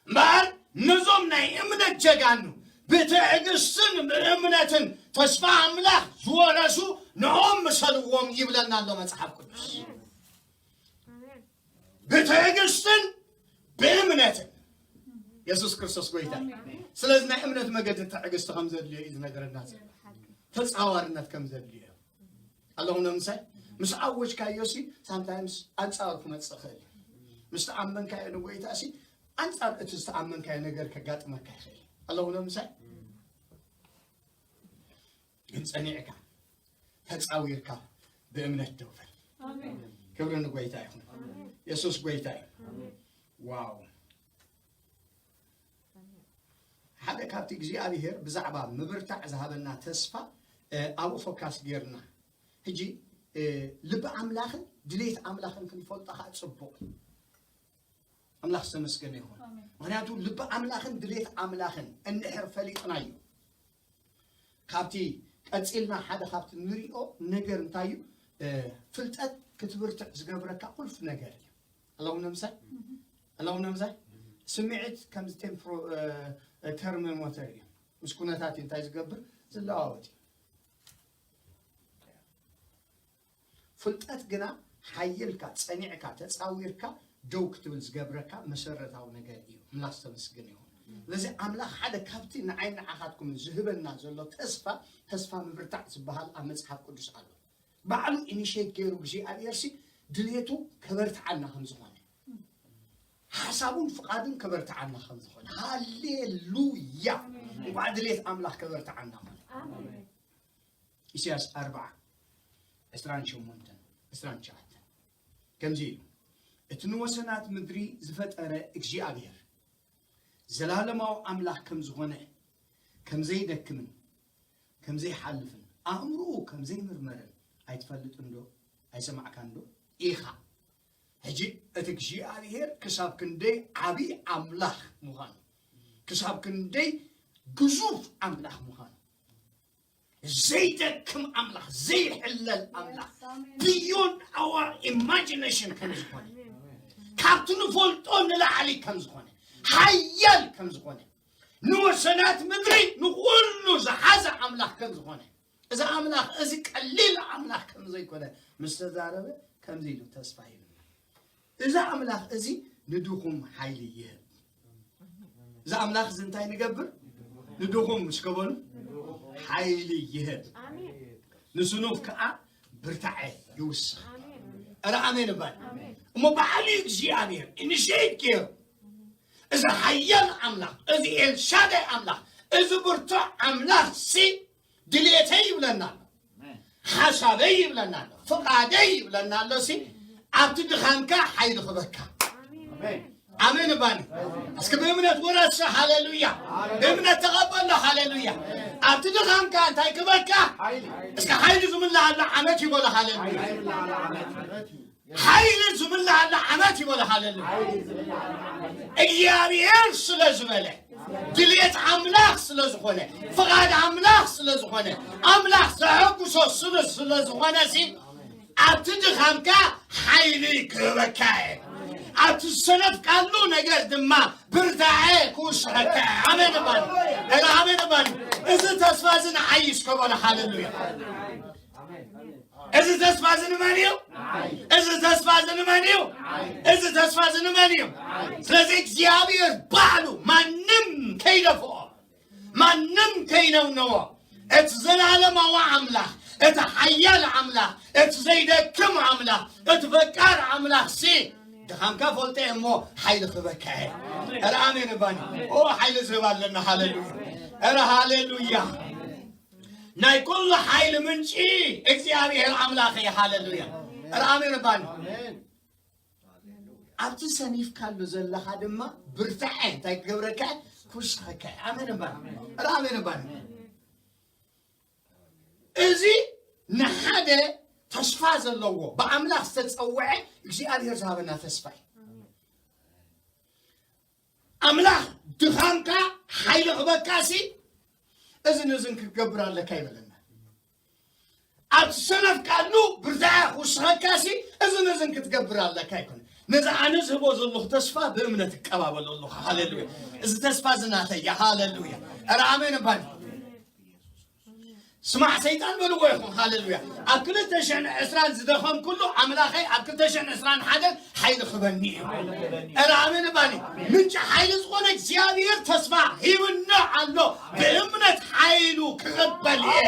እምበኣር ነዞም ናይ እምነት ጀጋኑ ብትዕግስትን ብእምነትን ተስፋ ኣምላኽ ዝወረሱ ንዖም ምሰልዎም ይብለና ኣሎ መጽሓፍ ቅዱስ። ኣሜን። ብትዕግስትን የሱስ ክርስቶስ ጎይታ እዩ። ስለዚ ናይ እምነት መገዲ ትዕግስቲ ከም ዘድልዮ እዩ ዝነገረና ዘሎ። ተጻዋርነት ከም ዘድልዮ ኣለኹም ዶ ምሳይ? ምስ ኣወጅካዮ ሲ ሳምታይምስ ኣንጻሩ ክመጽእ ይኽእል እዩ። ምስ ተኣመንካዮ ንጎይታ ሲ ኣንጻር እቲ ዝተኣመንካዮ ነገር ከጋጥመካ ይኽእል እዩ። ኣለኹም ዶ ምሳይ? ግን ጸኒዕካ ተጻዊርካ ብእምነት ደው በል። ክብሪ ንጎይታ ይኹን። የሱስ ጎይታ እዩ። ዋው። ሓደ ካብቲ እግዚኣብሔር ብዛዕባ ምብርታዕ ዝሃበና ተስፋ ኣብኡ ፎካስ ጌርና። ሕጂ ልቢ ኣምላኽን ድሌት ኣምላኽን ክንፈልጦ ከዓ ጽቡቕ። ኣምላኽ ዝተመስገነ ይኹን። ምክንያቱ ልቢ ኣምላኽን ድሌት ኣምላኽን እንድሕር ፈሊጥናዮ ካብቲ ቀጺልና ሓደ ካብቲ ንሪኦ ነገር እንታይ እዩ? ፍልጠት ክትብርትዕ ዝገብረካ ቁልፍ ነገር እዩ። ኣለኹም ነምሳይ ኣለኹም ነምሳይ ስምዒት ከምዚ ቴምፕሮ ተርሞሜተር እዩ። ምስ ኩነታት እንታይ ዝገብር ዝለዋወጥ እዩ። ፍልጠት ግና ሓይልካ ጸኒዕካ ተጻዊርካ ደው ክትብል ዝገብረካ መሰረታዊ ነገር እዩ። ኣምላኽ ዝተመስገነ ይኹን። ስለዚ ኣምላኽ ሓደ ካብቲ ንዓይ ንዓኻትኩም ዝህበና ዘሎ ተስፋ ተስፋ ምብርታዕ ዝበሃል ኣብ መጽሓፍ ቅዱስ ኣሎ። ባዕሉ ኢኒሼት ገይሩ እግዚኣብሔር ሲ ድሌቱ ከበርትዓልና ከም ዝኾነ ሓሳቡን ፍቓዱን ከበርትዓልና ከም ዝኾነ ሃሌሉያ። እንኳዕ ድሌት ኣምላኽ ከበርትዓልና ኾነ። ኢሳያስ ኣርብዓ ዕስራን ሸሞንተን ዕስራን ትሽዓተን ከምዚ ኢሉ እቲ ንወሰናት ምድሪ ዝፈጠረ እግዚኣብሔር ዘላለማዊ ኣምላኽ ከም ዝኾነ ከም ዘይደክምን ከም ዘይሓልፍን ኣእምርኡ ከም ዘይምርመርን ኣይትፈልጥን ዶ ኣይሰማዕካን ዶ ኢኻ? ሕጂ እቲ እግዚኣብሔር ክሳብ ክንደይ ዓብዪ ኣምላኽ ምዃኑ ክሳብ ክንደይ ግዙፍ ኣምላኽ ምዃኑ ዘይደክም ኣምላኽ ዘይሕለል ኣምላኽ beyond our imagination ከም ዝኾነ ካብቲ ንፈልጦ ንላዕሊ ከም ዝኾነ ሓያል ከም ዝኾነ ንወሰናት ምድሪ ንኹሉ ዝሓዘ ኣምላኽ ከም ዝኾነ እዚ ኣምላኽ እዚ ቀሊል ኣምላኽ ከም ዘይኮነ ምስ ተዛረበ ከምዚ ኢሉ ተስፋ ይብል እዚ ኣምላኽ እዚ ንድኹም ሓይሊ ይህብ። እዚ ኣምላኽ እዚ እንታይ ንገብር? ንድኹም ምስ ከበሉ ሓይሊ ይህብ። ንስኑፍ ከዓ ብርታዐ ይውስኽ። እረ ኣሜን እባል። እሞ ባዕሉ እግዚኣብሔር ኢኒሼት ገይሩ እዚ ሓያል ኣምላኽ እዚ ኤልሻዳይ ኣምላኽ እዚ ብርቱዕ ኣምላኽ ሲ ድልየተይ ይብለና ኣሎ፣ ሓሳበይ ይብለና ኣሎ፣ ፍቓደይ ይብለና ኣሎ። ሲ ኣብቲ ድኻምካ ሓይሊ ክበካ። ኣሜን እባኒ። እስኪ ብእምነት ውረስ። ሃሌሉያ። ብእምነት ተቐበሎ። ሃሌሉያ። ኣብቲ ድኻምካ እንታይ ክበካ? እስኪ ሓይሊ ዝምልኣሉ ዓመት ይበሎ። ሃሌሉያ። ሓይሊ ዝምልኣሉ ዓመት ይበሎ። ሃሌሉያ። እግዚኣብሔር ስለ ዝበለ ድልየት ኣምላኽ ስለ ዝኾነ ፍቓድ ኣምላኽ ስለ ዝኾነ ኣምላኽ ዘሐጉሶ ስለ ስለ ዝኾነ ሲ ኣብቲ ድኻምካ ሓይሊ ክህበካ እየ ኣብቲ ዝሰነፍካሉ ነገር ድማ ብርታዐ ክውስኸካ እየ ኣሜን እባል ኣሜን እባል እዚ ተስፋ እዚ ንዓይ እስከ በሎ ሃሌሉያ እዚ ተስፋ እዚ ንመን እዩ እዚ ተስፋ እዚ ንመን እዩ እዚ ተስፋ እዚ ንመን እዩ ስለዚ እግዚኣብሔር ባዕሉ ማንም ከይደፍኦ ማንም ከይነውነዎ እቲ ዘላለማዊ ኣምላኽ እቲ ሓያል ኣምላኽ እቲ ዘይደክም ኣምላኽ እቲ ፈቃር ኣምላኽ ሲ ድኻምካ ፈልጠ እሞ ሓይሊ ክበካ እረ ኣሜን እባኒ ኦ ሓይሊ ዝህብ ኣለና ሃሌሉያ እረ ሃሌሉያ ናይ ኩሉ ሓይሊ ምንጪ እግዚኣብሔር ኣምላኽ እዩ ሃሌሉያ እረ ኣሜን እባኒ ኣብቲ ሰኒፍካሉ ዘለኻ ድማ ብርታዐ እንታይ ክገብረካ ኩስኸካ ኣሜን እባኒ ኣሜን እባኒ እዚ ንሓደ ተስፋ ዘለዎ ብኣምላኽ ዝተፀውዐ እግዚኣብሔር ዝሃበና ተስፋ እዩ ኣምላኽ ድኻምካ ሓይሊ ክበካሲ እዝን እዝን ክትገብር ኣለካ ይበለና ኣብ ትሰነፍካሉ ብርታዐ ክውስኸካሲ እዝን እዝን ክትገብር ኣለካ ይኮነ ነዚ ኣነ ዝህቦ ዘለኹ ተስፋ ብእምነት እቀባበሎ ኣለኹ ሃሌሉያ እዚ ተስፋ ዝናተያ ሃሌሉያ ኧረ ኣሜን እባል ስማዕ ሰይጣን በልዎ ይኹን። ሃሌሉያ። ኣብ ክልተ ሽሕን ዕስራን ዝደኸምኩሉ ኣምላኸይ ኣብ ክልተ ሽሕን ዕስራን ሓደን ሓይሊ ክበኒ እዩ። እረ ኣሜን ባኒ። ምንጪ ሓይሊ ዝኾነ እግዚኣብሔር ተስፋ ሂብና ኣሎ። ብእምነት ሓይሉ ክቕበል እየ።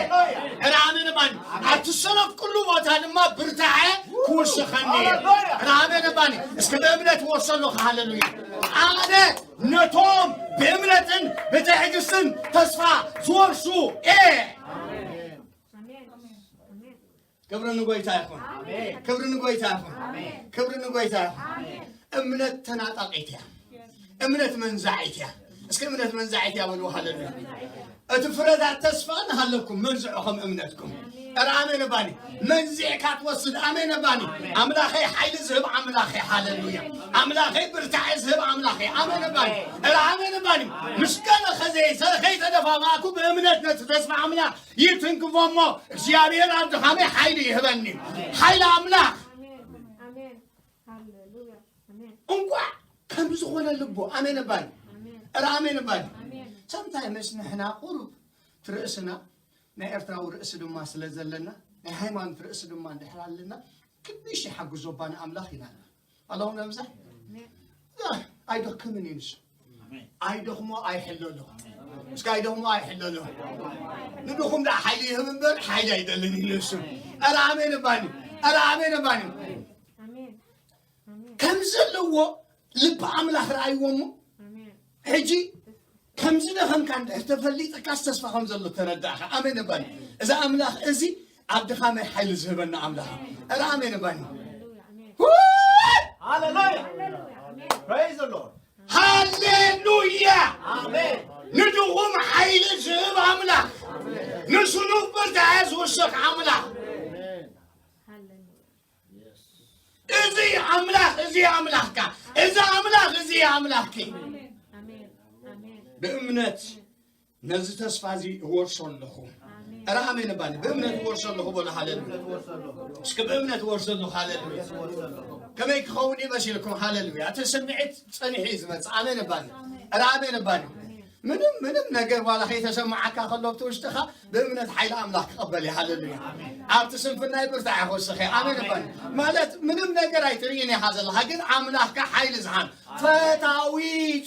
እረ ኣሜን ባኒ። ኣብ ትሰነፍኩሉ ቦታ ድማ ብርታዐ ክውስኸኒ እዩ። እረ ኣሜን ባኒ። እስከ ብእምነት ወርሰሉ። ሃሌሉያ። ኣነ ነቶም ብእምነትን ብትዕግስትን ተስፋ ዝወርሱ እየ። ክብሪ ንጎይታ ይኹን። ክብሪ ንጎይታ ይኹን። ክብሪ ንጎይታ ይኹን። እምነት ተናጣቂት እያ። እምነት መንዛዒት እያ። እስኪ እምነት መንዛዒት እያ በሉ። ሃሌሉያ። እቲ ፍረታት ተስፋ ንሃለኩም መንዝዑ ከም እምነትኩም። እረ ኣሜን ባኒ። መንዚዕካ ትወስድ። ኣሜን ባኒ። ኣምላኸይ ሓይሊ ዝህብ ኣምላኸይ። ሃሌሉያ። ኣምላኸይ ብርታዐ ዝህብ ኣምላኸይ። ኣሜን ባኒ። እረ ኣሜን ባኒ። ምስ ገለ ከዘይ-፣ ከይተደፋፋእኩ ብእምነት ነቲ ተስፋ ኣምላኽ ይትንክፎ እሞ እግዚኣብሔር ኣብ ድኻመይ ሓይሊ ይህበኒ። ሓይሊ ኣምላኽ። ኣሜን። ኣሜን። ሃሌሉያ። ኣሜን። እንቋዕ ከም ዝኾነ ልቡ። ኣሜን ባኒ። ኣሜን። እረ ኣሜን ባኒ። ኣሜን። ሰምታይምስ ንሕና ቁሩብ ትርእስና ናይ ኤርትራዊ ርእሲ ድማ ስለ ዘለና ናይ ሃይማኖት ርእሲ ድማ እንድሕር ኣለና ክብሽ ይሓግዞ ባኒ ኣምላኽ ኢና ኣለኹም ነብዛ። ኣሜን። ኣይደክምን እዩ ንሱ። ኣይደኽሞ ኣይሕለሎ። እስከ ኣይደኽሞ ኣይሕለሎ። ንድኹም ደኣ ሓይሊ ይህብ እምበር ሓይሊ ኣይደልን እዩ ንሱ። ኧረ ኣሜን እባኒ። ኧረ ኣሜን እባኒ። ኣሜን። ኣሜን። ከም ዘለዎ ልቢ ኣምላኽ ረኣይዎ እሞ ኣሜን። ሕጂ ከም ዝደኸምካ እንድሕር ተፈሊጥካስ ተስፋ ከም ዘሎ ተረዳእካ። ኣሜን እባኒ። እዚ ኣምላኽ እዚ ኣብ ድኻመይ ሓይሊ ዝህበና ኣምላኽ እዩ። ኧረ ኣሜን እባኒ። ሃሌሉያ። ውይ! ሃሌሉያ። ሃሌሉያ። Praise the Lord. ሃሌሉያ። ኣሜን። ንድኹም ሓይሊ ዝህብ ኣምላኽ፣ ንስኑፍ ብርታዐ ዝውስኽ ኣምላኽ። ሃሌሉያ። እዚ ኣምላኽ፣ እዚ ኣምላኽካ፣ እዚ ኣምላኽ፣ እዚ ኣምላኽኪ። ኣሜን። ኣሜን። ኣሜን። ብእምነት ነዚ ተስፋ እዚ እወርሶ ኣለኹ። ኣሜን። ኧረ ኣሜን እባኒ። ብእምነት እወርሶ ኣለኹ በሉ። ሃሌሉያ። እስኪ ብእምነት እወርሶ ኣለኹ። ሃሌሉያ። ከመይ ክኸውን እዩ መሲልኩም? ሃሌሉያ። እቲ ስምዒት ጸኒሑ እዩ ዝመጽእ። ኣሜን እባኒ። ኧረ ኣሜን እባኒ። ምንም፣ ምንም ነገር ዋላ ከይተሰማዓካ ከሎ ኣብቲ ውሽጥኻ ብእምነት ሓይሊ ኣምላኽ ክቐበል እዩ። ሃሌሉያ። ኣብቲ ስንፍናይ ብርታዐ ክወስኽ እየ። ኣሜን እባኒ። ማለት ምንም ነገር ኣይትርእይን ኢኻ ዘለኻ፣ ግን ኣምላኽካ ሓይሊ ዝሃብ ፈታዊ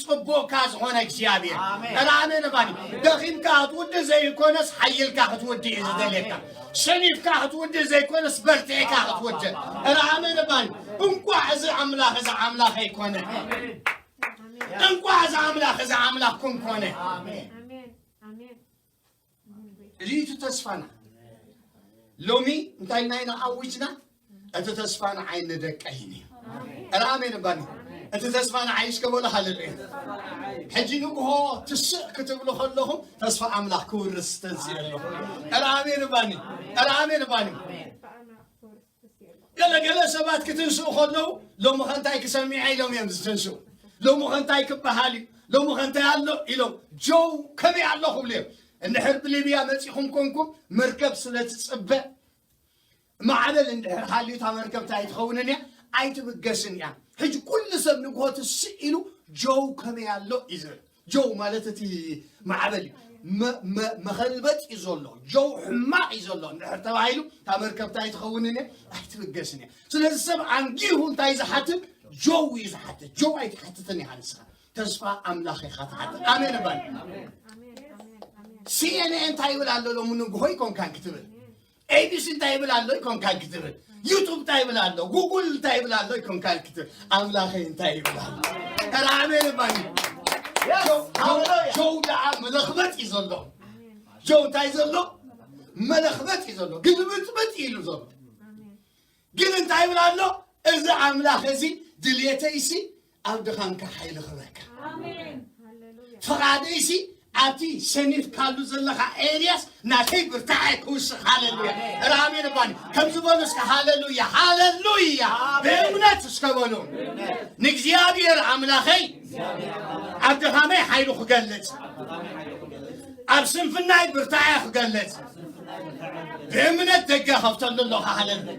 ጽቡቕካ ዝኾነ እግዚኣብሔር። ኣሜን። ኧረ ኣሜን እባኒ። ደኺምካ ክትውድእ ዘይኮነስ ሓይልካ ክትውድእ እዩ ዝደልየካ። ሰኒፍካ ክትውድእ ዘይኮነስ በርቲዕካ ክትውድእ። ኧረ ኣሜን እባኒ። እንቋዕ እዚ ኣምላኽ እዚ ኣምላኸይ ኮነ። እንቋዕ እዚ ኣምላኽ እዚ ኣምላኽኩም ኮነ። ኣሜን። ኣሜን። ኣሜን። እዚ እቲ ተስፋና። ሎሚ እንታይ ኢልና ኢና ኣዊጅና? እቲ ተስፋ ንዓይ ንደቀይን እዩ። ኧረ ኣሜን እባኒ። እቲ ተስፋ ንዓይ እስከ በሉ። ሃሌሉያ። ሕጂ ንግሆ ትስእ ክትብሉ ከለኹም ተስፋ ኣምላኽ ክውርስ ተንስእ ኣለኹ። ኧረ ኣሜን እባኒ። ኧረ ኣሜን እባኒ። ገለ ገለ ሰባት ክትንስኡ ከለዉ ሎሚ ኸ እንታይ ክሰሚዐ ኢሎም እዮም ዝትንስኡ። ሎሚ ኸ እንታይ ክበሃል እዩ፣ ሎሚ ኸ እንታይ ኣሎ ኢሎም ጆው ከመይ ኣሎ ክብሉ እዮም። እንድሕር ብሊብያ መጺኹም ኮንኩም መርከብ ስለ ትጽበ ማዕበል እንድሕር ሃልዩ እታ መርከብ እንታይ ኣይትኸውንን እያ፣ ኣይትብገስን እያ። ሕጂ ኩሉ ሰብ ንግሆ ትስእ ኢሉ ጆው ከመይ ኣሎ እዩ ዝብል። ጆው ማለት እቲ ማዕበል እዩ። መ-፣ መ-፣ መኸልበጥ እዩ ዘሎ። ጆው ሕማቕ እዩ ዘሎ እንድሕር ተባሂሉ እታ መርከብ እንታይ ኣይትኸውንን እያ፣ ኣይትብገስን እያ። ስለዚ ሰብ ኣንጊሁ እንታይ ዝሓትት? ጆው እዩ ዝሓትት። ጆው ኣይትሓትትን ኢኻ ንስኻ። ተስፋ ኣምላኽ ኢኻ ትሓትት። ኣሜን እባል። ኣሜን። ኣሜን። ኣሜን። ኣሜን። ሲኤንኤን እንታይ ይብል ኣሎ ሎሚ ንግሆ ይኮንካን ክትብል። ኤቢሲ እንታይ ይብል ኣሎ ይኮንካን ክትብል። ዩቱብ እንታይ ይብል ኣሎ፣ ጉጉል እንታይ ይብል ኣሎ ይኮንካን ክትብል። ኣምላኸይ እንታይ ይብል ኣሎ። ኧረ ኣሜን እባል። ጆው፣ ጆው፣ ሃሌሉያ። ጆው ደኣ መለኽበጥ እዩ ዘሎ። ኣሜን። ጆው እንታይ ዘሎ? መለኽበጥ እዩ ዘሎ። ግልብጥብጥ ኢሉ ዘሎ። ኣሜን። ግን እንታይ ይብል ኣሎ? እዚ ኣምላኽ እዚ ድልየተይሲ ኣብ ድኻምካ ሓይሊ ክበካ። ኣሜን። ሃሌሉያ። ፍቓደይሲ ኣብቲ ሰኒፍካሉ ዘለኻ ኤርያስ ናተይ ብርታዐ ክውስኽ። ሃሌሉያ። ኣሜን። ኧረ ኣሜን እባኒ። ከምዚ በሉ እስከ ሃሌሉያ፣ ሃሌሉያ። ኣሜን። ብእምነት እስከ በሉ። ብእምነት። ንእግዚኣብሔር ኣምላኸይ ኣብ ድኻመይ ሓይሉ ክገልጽ፣ ኣብ ስንፍናይ ብርታዐ ክገልጽ፣ ብእምነት ደገ ከፍተሉ ኣለኹ። ሃሌሉያ።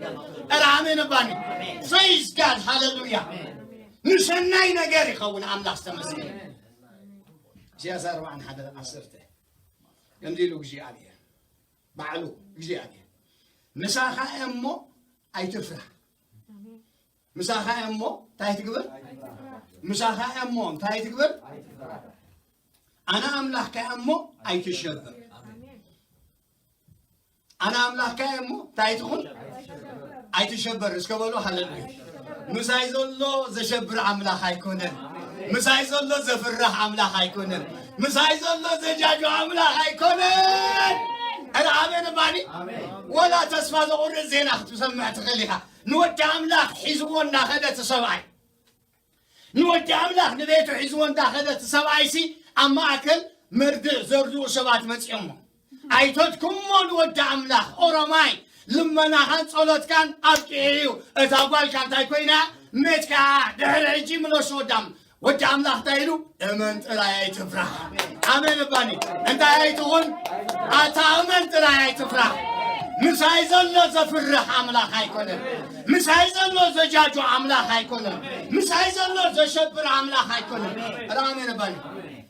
ኧረ ኣሜን እባኒ። Praise God። ሃሌሉያ። ንሰናይ ነገር ይኸውን። ኣምላኽ ዝተመስገነ። ኢሳያስ ኣርባዓን ሓደን ዓሰርተ። ከምዚ ኢሉ እግዚኣብሔር፣ ባዕሉ እግዚኣብሔር። ምሳኻ እየ እሞ ኣይትፍራህ። ምሳኻ እየ እሞ እንታይ ትግበር? ምሳኻ እየ እሞ እንታይ ትግበር? ኣነ ኣምላኽካ እየ እሞ ኣይትሸበር። ኣነ ኣምላኽካ እየ እሞ እንታይ ትኹን? ኣይትሸበር። እስከ በሉ ሃሌሉያ። ምሳይ ዘሎ ዘሸብር ኣምላኽ ኣይኮነን። ምሳይ ዘሎ ዘፍርህ ኣምላኽ ኣይኮነን። ምሳይ ዘሎ ዘጃጁ ኣምላኽ ኣይኮነን። ኧረ ኣሜን እባኒ። ወላ ተስፋ ዘቑርጥ ዜና ክትሰምዕ ትኽእል ኢኻ። ንወዲ ኣምላኽ ሒዝዎ እናኸደ እቲ ሰብኣይ፣ ንወዲ ኣምላኽ ንቤቱ ሒዝዎ እንዳኸደ እቲ ሰብኣይሲ ኣብ ማእከል መርድእ ዘርድኡ ሰባት መጺኦሞ። ኣይተድኩሞ ንወዲ ኣምላኽ ኦሮማይ፣ ልመናኻን ጸሎትካን ኣብቂዑ እዩ። እታ ጓልካ እንታይ ኮይና? ሜትካ። ድሕሪ ሕጂ ምለሱ ወዳም ወዲ ኣምላኽ እንታይ ኢሉ? እመን ጥራይ ኣይትፍራህ። ኣሜን እባኒ። እንታይ ኣይትኹን? ኣታ እመን ጥራይ ኣይትፍራህ። ምሳይ ዘሎ ዘፍርህ ኣምላኽ ኣይኮነን። ምሳይ ዘሎ ዘጃጁ ኣምላኽ ኣይኮነን። ምሳይ ዘሎ ዘሸብር ኣምላኽ ኣይኮነን። ኧረ ኣሜን እባኒ።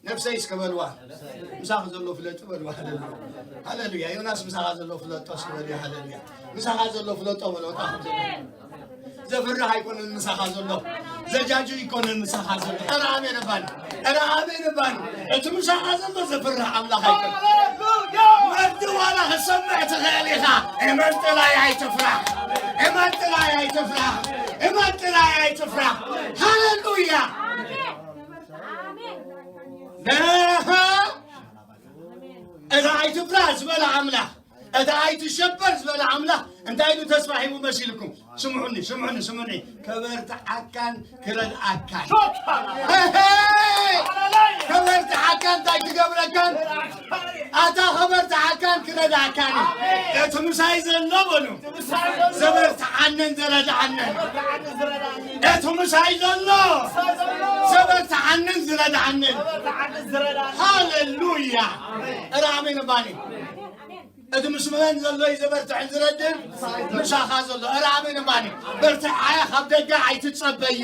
ነፍሰይ እስከ በልዋ። ምሳኺ ዘሎ ፍለጢ በልዋ። ሃሌሉያ። ሃሌሉያ። ዮናስ ምሳኻ ዘሎ ፍለጦ እስከ በልዋ። ሃሌሉያ። ምሳኻ ዘሎ ፍለጦ በልዋ። ዘፍርህ ኣይኮነን ምሳኻ ዘሎ። ዘጃጁ ኣይኮነን ምሳኻ ዘሎ። ኧረ ኣሜን እባኒ። ኧረ ኣሜን እባኒ። እቲ ምሳኻ ዘሎ ዘፍርህ ኣምላኽ ኣይኮነን። መርዲ ዋላ ክሰምዕ ትኽእል ኢኻ። እመን ጥራይ ኣይትፍራህ። እመን ጥራይ ኣይትፍራህ። እመን ጥራይ ኣይትፍራህ። ሃሌሉያ። ደሃ እታ ኣይትፍራህ ዝበለ ኣምላኽ፣ እታ ኣይትሸበር ዝበለ ኣምላኽ እንታይ ኢሉ ተስፋ ሂቡ መሲልኩም? ስምዑኒ፣ ስምዑኒ፣ ስምዑኒ። ከበርትዓካን ክረድኣካን። ከበርትዓካን እንታይ ክገብረካን? ኣታ ከበርትዓካን ክረድኣካን እዩ። እቲ ምሳይ ዘሎ በሉ። ዘበርትዓንን ዝረድኣንን። እቲ ምሳይ ዘሎ ዘበርትዓንን ዝረድኣንን። ሃሌሉያ። ኧረ ኣሜን እባኒ። እቲ ምስ መን ዘሎ እዩ ዘበርትዕን ዝረድእን? ምሳኻ ዘሎ። ኧረ ኣሜን እባኒ። ብርትዓያ ካብ ደገ ኣይትጸበዮ።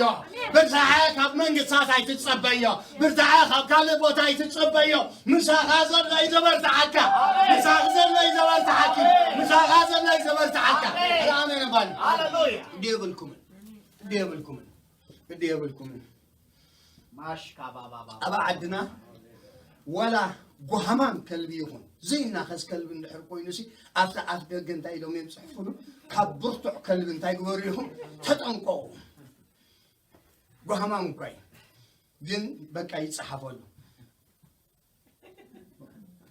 ብርትዓያ ካብ መንግስታት ኣይትጸበዮ። ብርትዓያ ካብ ካልእ ቦታ ኣይትጸበዮ። ምሳኻ ዘሎ እዩ ዘበርትዓካ። ምሳኺ ዘሎ እዩ ዘበርትዓኪ። ምሳኻ ዘሎ እዩ ዘበርትዓካ። ኧረ ኣሜን እባኒ። ሃሌሉያ። ግዲ የብልኩምን። ግዲ የብልኩምን። ግዲ የብልኩምን። ማሽካ ባባባ። ኣብ ዓድና ዋላ ጓህማም ከልቢ ይኹን ዘይናኸስ ከልቢ እንድሕር ኮይኑሲ ኣብቲ ኣፍ ደገ እንታይ ኢሎም እዮም ዝፅሕፉሉ? ካብ ብርቱዕ ከልቢ እንታይ ግበሩ ኢኹም? ተጠንቀቑ። ጓህማም እኳ እዩ፣ ግን በቃ ይፀሓፈሉ።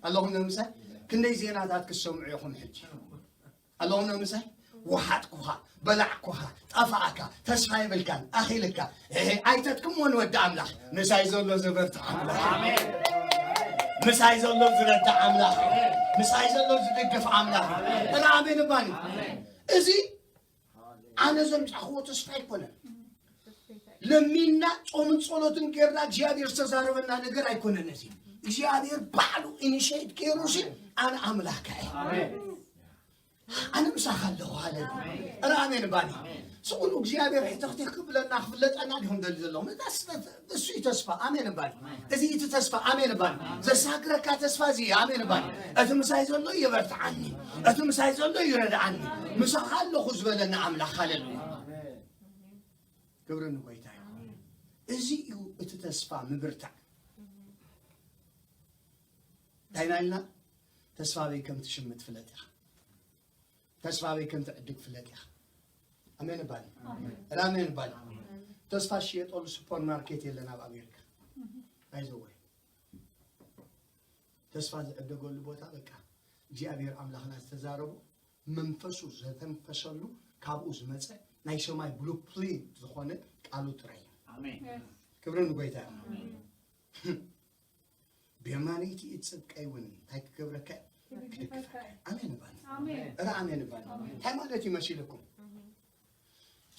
ኣለኹም ዶ ምሳይ? ክንደይ ዜናታት ክትሰምዑ ኢኹም ሕጂ። ኣለኹም ዶ ምሳይ? ወሓጥኩኻ፣ በላዕኩኻ፣ ጠፋእካ፣ ተስፋ የብልካን፣ ኣኺልካ። ኤሄ፣ ኣይተድክሞ ንወዲ ኣምላኽ። ምሳይ ዘሎ ዘበርትዕ ኣምላኽ። ምሳይ ዘሎ ዝረዳእ ኣምላኽ። ምሳይ ዘሎ ዝድግፍ ኣምላኽ። ኧረ ኣሜን እባኒ። እዚ ኣነ ዘምጻእክዎ ተስፋ ኣይኮነን። ለሚንና ጾምን ጸሎትን ጌርና እግዚኣብሔር ዝተዛረበና ነገር ኣይኮነን። እዚ እግዚኣብሔር ባዕሉ ኢኒሼት ገይሩ ሲ ኣነ ኣምላኽካ እየ። ኣነ ምሳኻ ኣለኹ። ሃሌሉያ። ኧረ ኣሜን እባኒ። ስቑኑ እግዚኣብሔር ሕተኽቲኽ ክብለና ክፍለጠና ዲኹም ደሊ ዘለኹም? እታ ስለ-፣ እሱ እዩ ተስፋ። ኣሜን እባኒ። እዚ እቲ ተስፋ። ኣሜን እባኒ። ዘሳግረካ ተስፋ እዚ እዩ። ኣሜን እባኒ። እቲ ምሳይ ዘሎ የበርትዓኒ። እቲ ምሳይ ዘሎ ይረድኣኒ። ምሳኻ ኣለኹ ዝበለና ኣምላኽ። ሃሌሉያ። ክብሪ ንጎይታ ይኹን። እዚ እዩ እቲ ተስፋ ምብርታዕ። እንታይ ኢና ኢልና? ተስፋ ኣበይ ከም ትሽምት ፍለጥ ኢኻ። ተስፋ ኣበይ ከም ትዕድግ ፍለጥ ኢኻ። ኣሜን እባል። ኣሜን። ኧረ ኣሜን እባል። ኣሜን። ተስፋ ዝሽየጠሉ ሱፐርማርኬት የለን ኣብ ኣሜሪካ። ባይ ዘ ወይ፣ ተስፋ ዝዕደገሉ ቦታ በቃ እግዚኣብሔር ኣምላኽና ዝተዛረቦ መንፈሱ ዘተንፈሰሉ ካብኡ ዝመጸ ናይ ሰማይ ብሉፕሪንት ዝኾነ ቃሉ ጥራይ እዩ። ኣሜን። ክብሪ ንጎይታ። ኣሜን። ብየማነይቲ ኢድ ጽድቀይ እውን እንታይ ክገብረካ እዩ? ክድግፈካ እዩ። ኣሜን እባል። ኣሜን። እረ ኣሜን እባል። ኣሜን። እንታይ ማለት እዩ መሲልኩም? ኣሜን።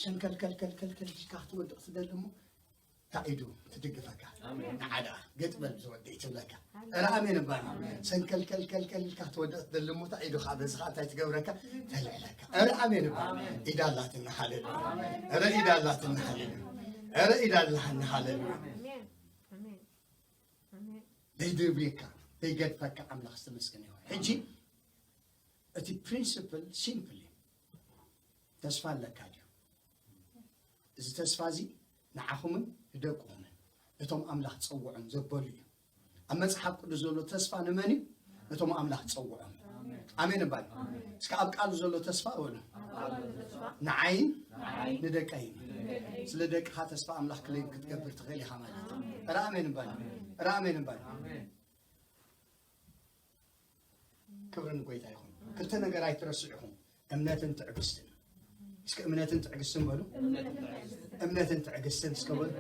ሸንከልከልከልከልከል ኢልካ ክትወድቕ ትደሊ እሞ እታ ኢዱ ትድግፈካ። ኣሜን። ንዓዳ ገጥ በል ዝወደይ ትብለካ። ኣሜን። እረ ኣሜን እባል። ኣሜን። ሸንከልከልከልከል ኢልካ ክትወድቕ ትደሊ እሞ እታ ኢዱ ከዓ በዚ ከዓ እንታይ ትገብረካ? ተልዕለካ። እረ ኣሜን እባል። ኣሜን። ኢዳ ኣላትና ሃሌሉያ። ኣሜን። እረ ኢዳ ኣላትና ሃሌሉያ። ኣሜን። እረ ኢዳ ኣላትና ሃሌሉያ። ኣሜን። ኣሜን። ኣሜን። ዘይድብሪካ ዘይገድፈካ ኣምላኽ ዝተመስገነ ይኹን። ሕጂ እቲ ፕሪንስፕል ሲምፕል እዩ። ተስፋ ኣለካ ድዩ? እዚ ተስፋ እዚ ንዓኹምን ንደቅኹምን እቶም ኣምላኽ ጸውዖም ዘበሉ እዩ። ኣብ መጽሓፍ ቅዱስ ዘሎ ተስፋ ንመን እዩ? ነቶም ኣምላኽ ጸውዖም። ኣሜን እባል። እስከ ኣብ ቃሉ ዘሎ ተስፋ በሉ። ንዓይን ንደቀይን። ስለ ደቅኻ ተስፋ ኣምላኽ ክሌም ክትገብር ትኽእል ኢኻ ማለት እዩ። ኧረ ኣሜን እባል። ኧረ ኣሜን እባል። ክብሪ ንጎይታ ይኹን። ክልተ ነገር ኣይትረስዑ ኢኹም። እምነትን ትዕግስትን። እስከ እምነትን ትዕግስትን በሉ። እምነትን ትዕግስትን እስከ በሉ።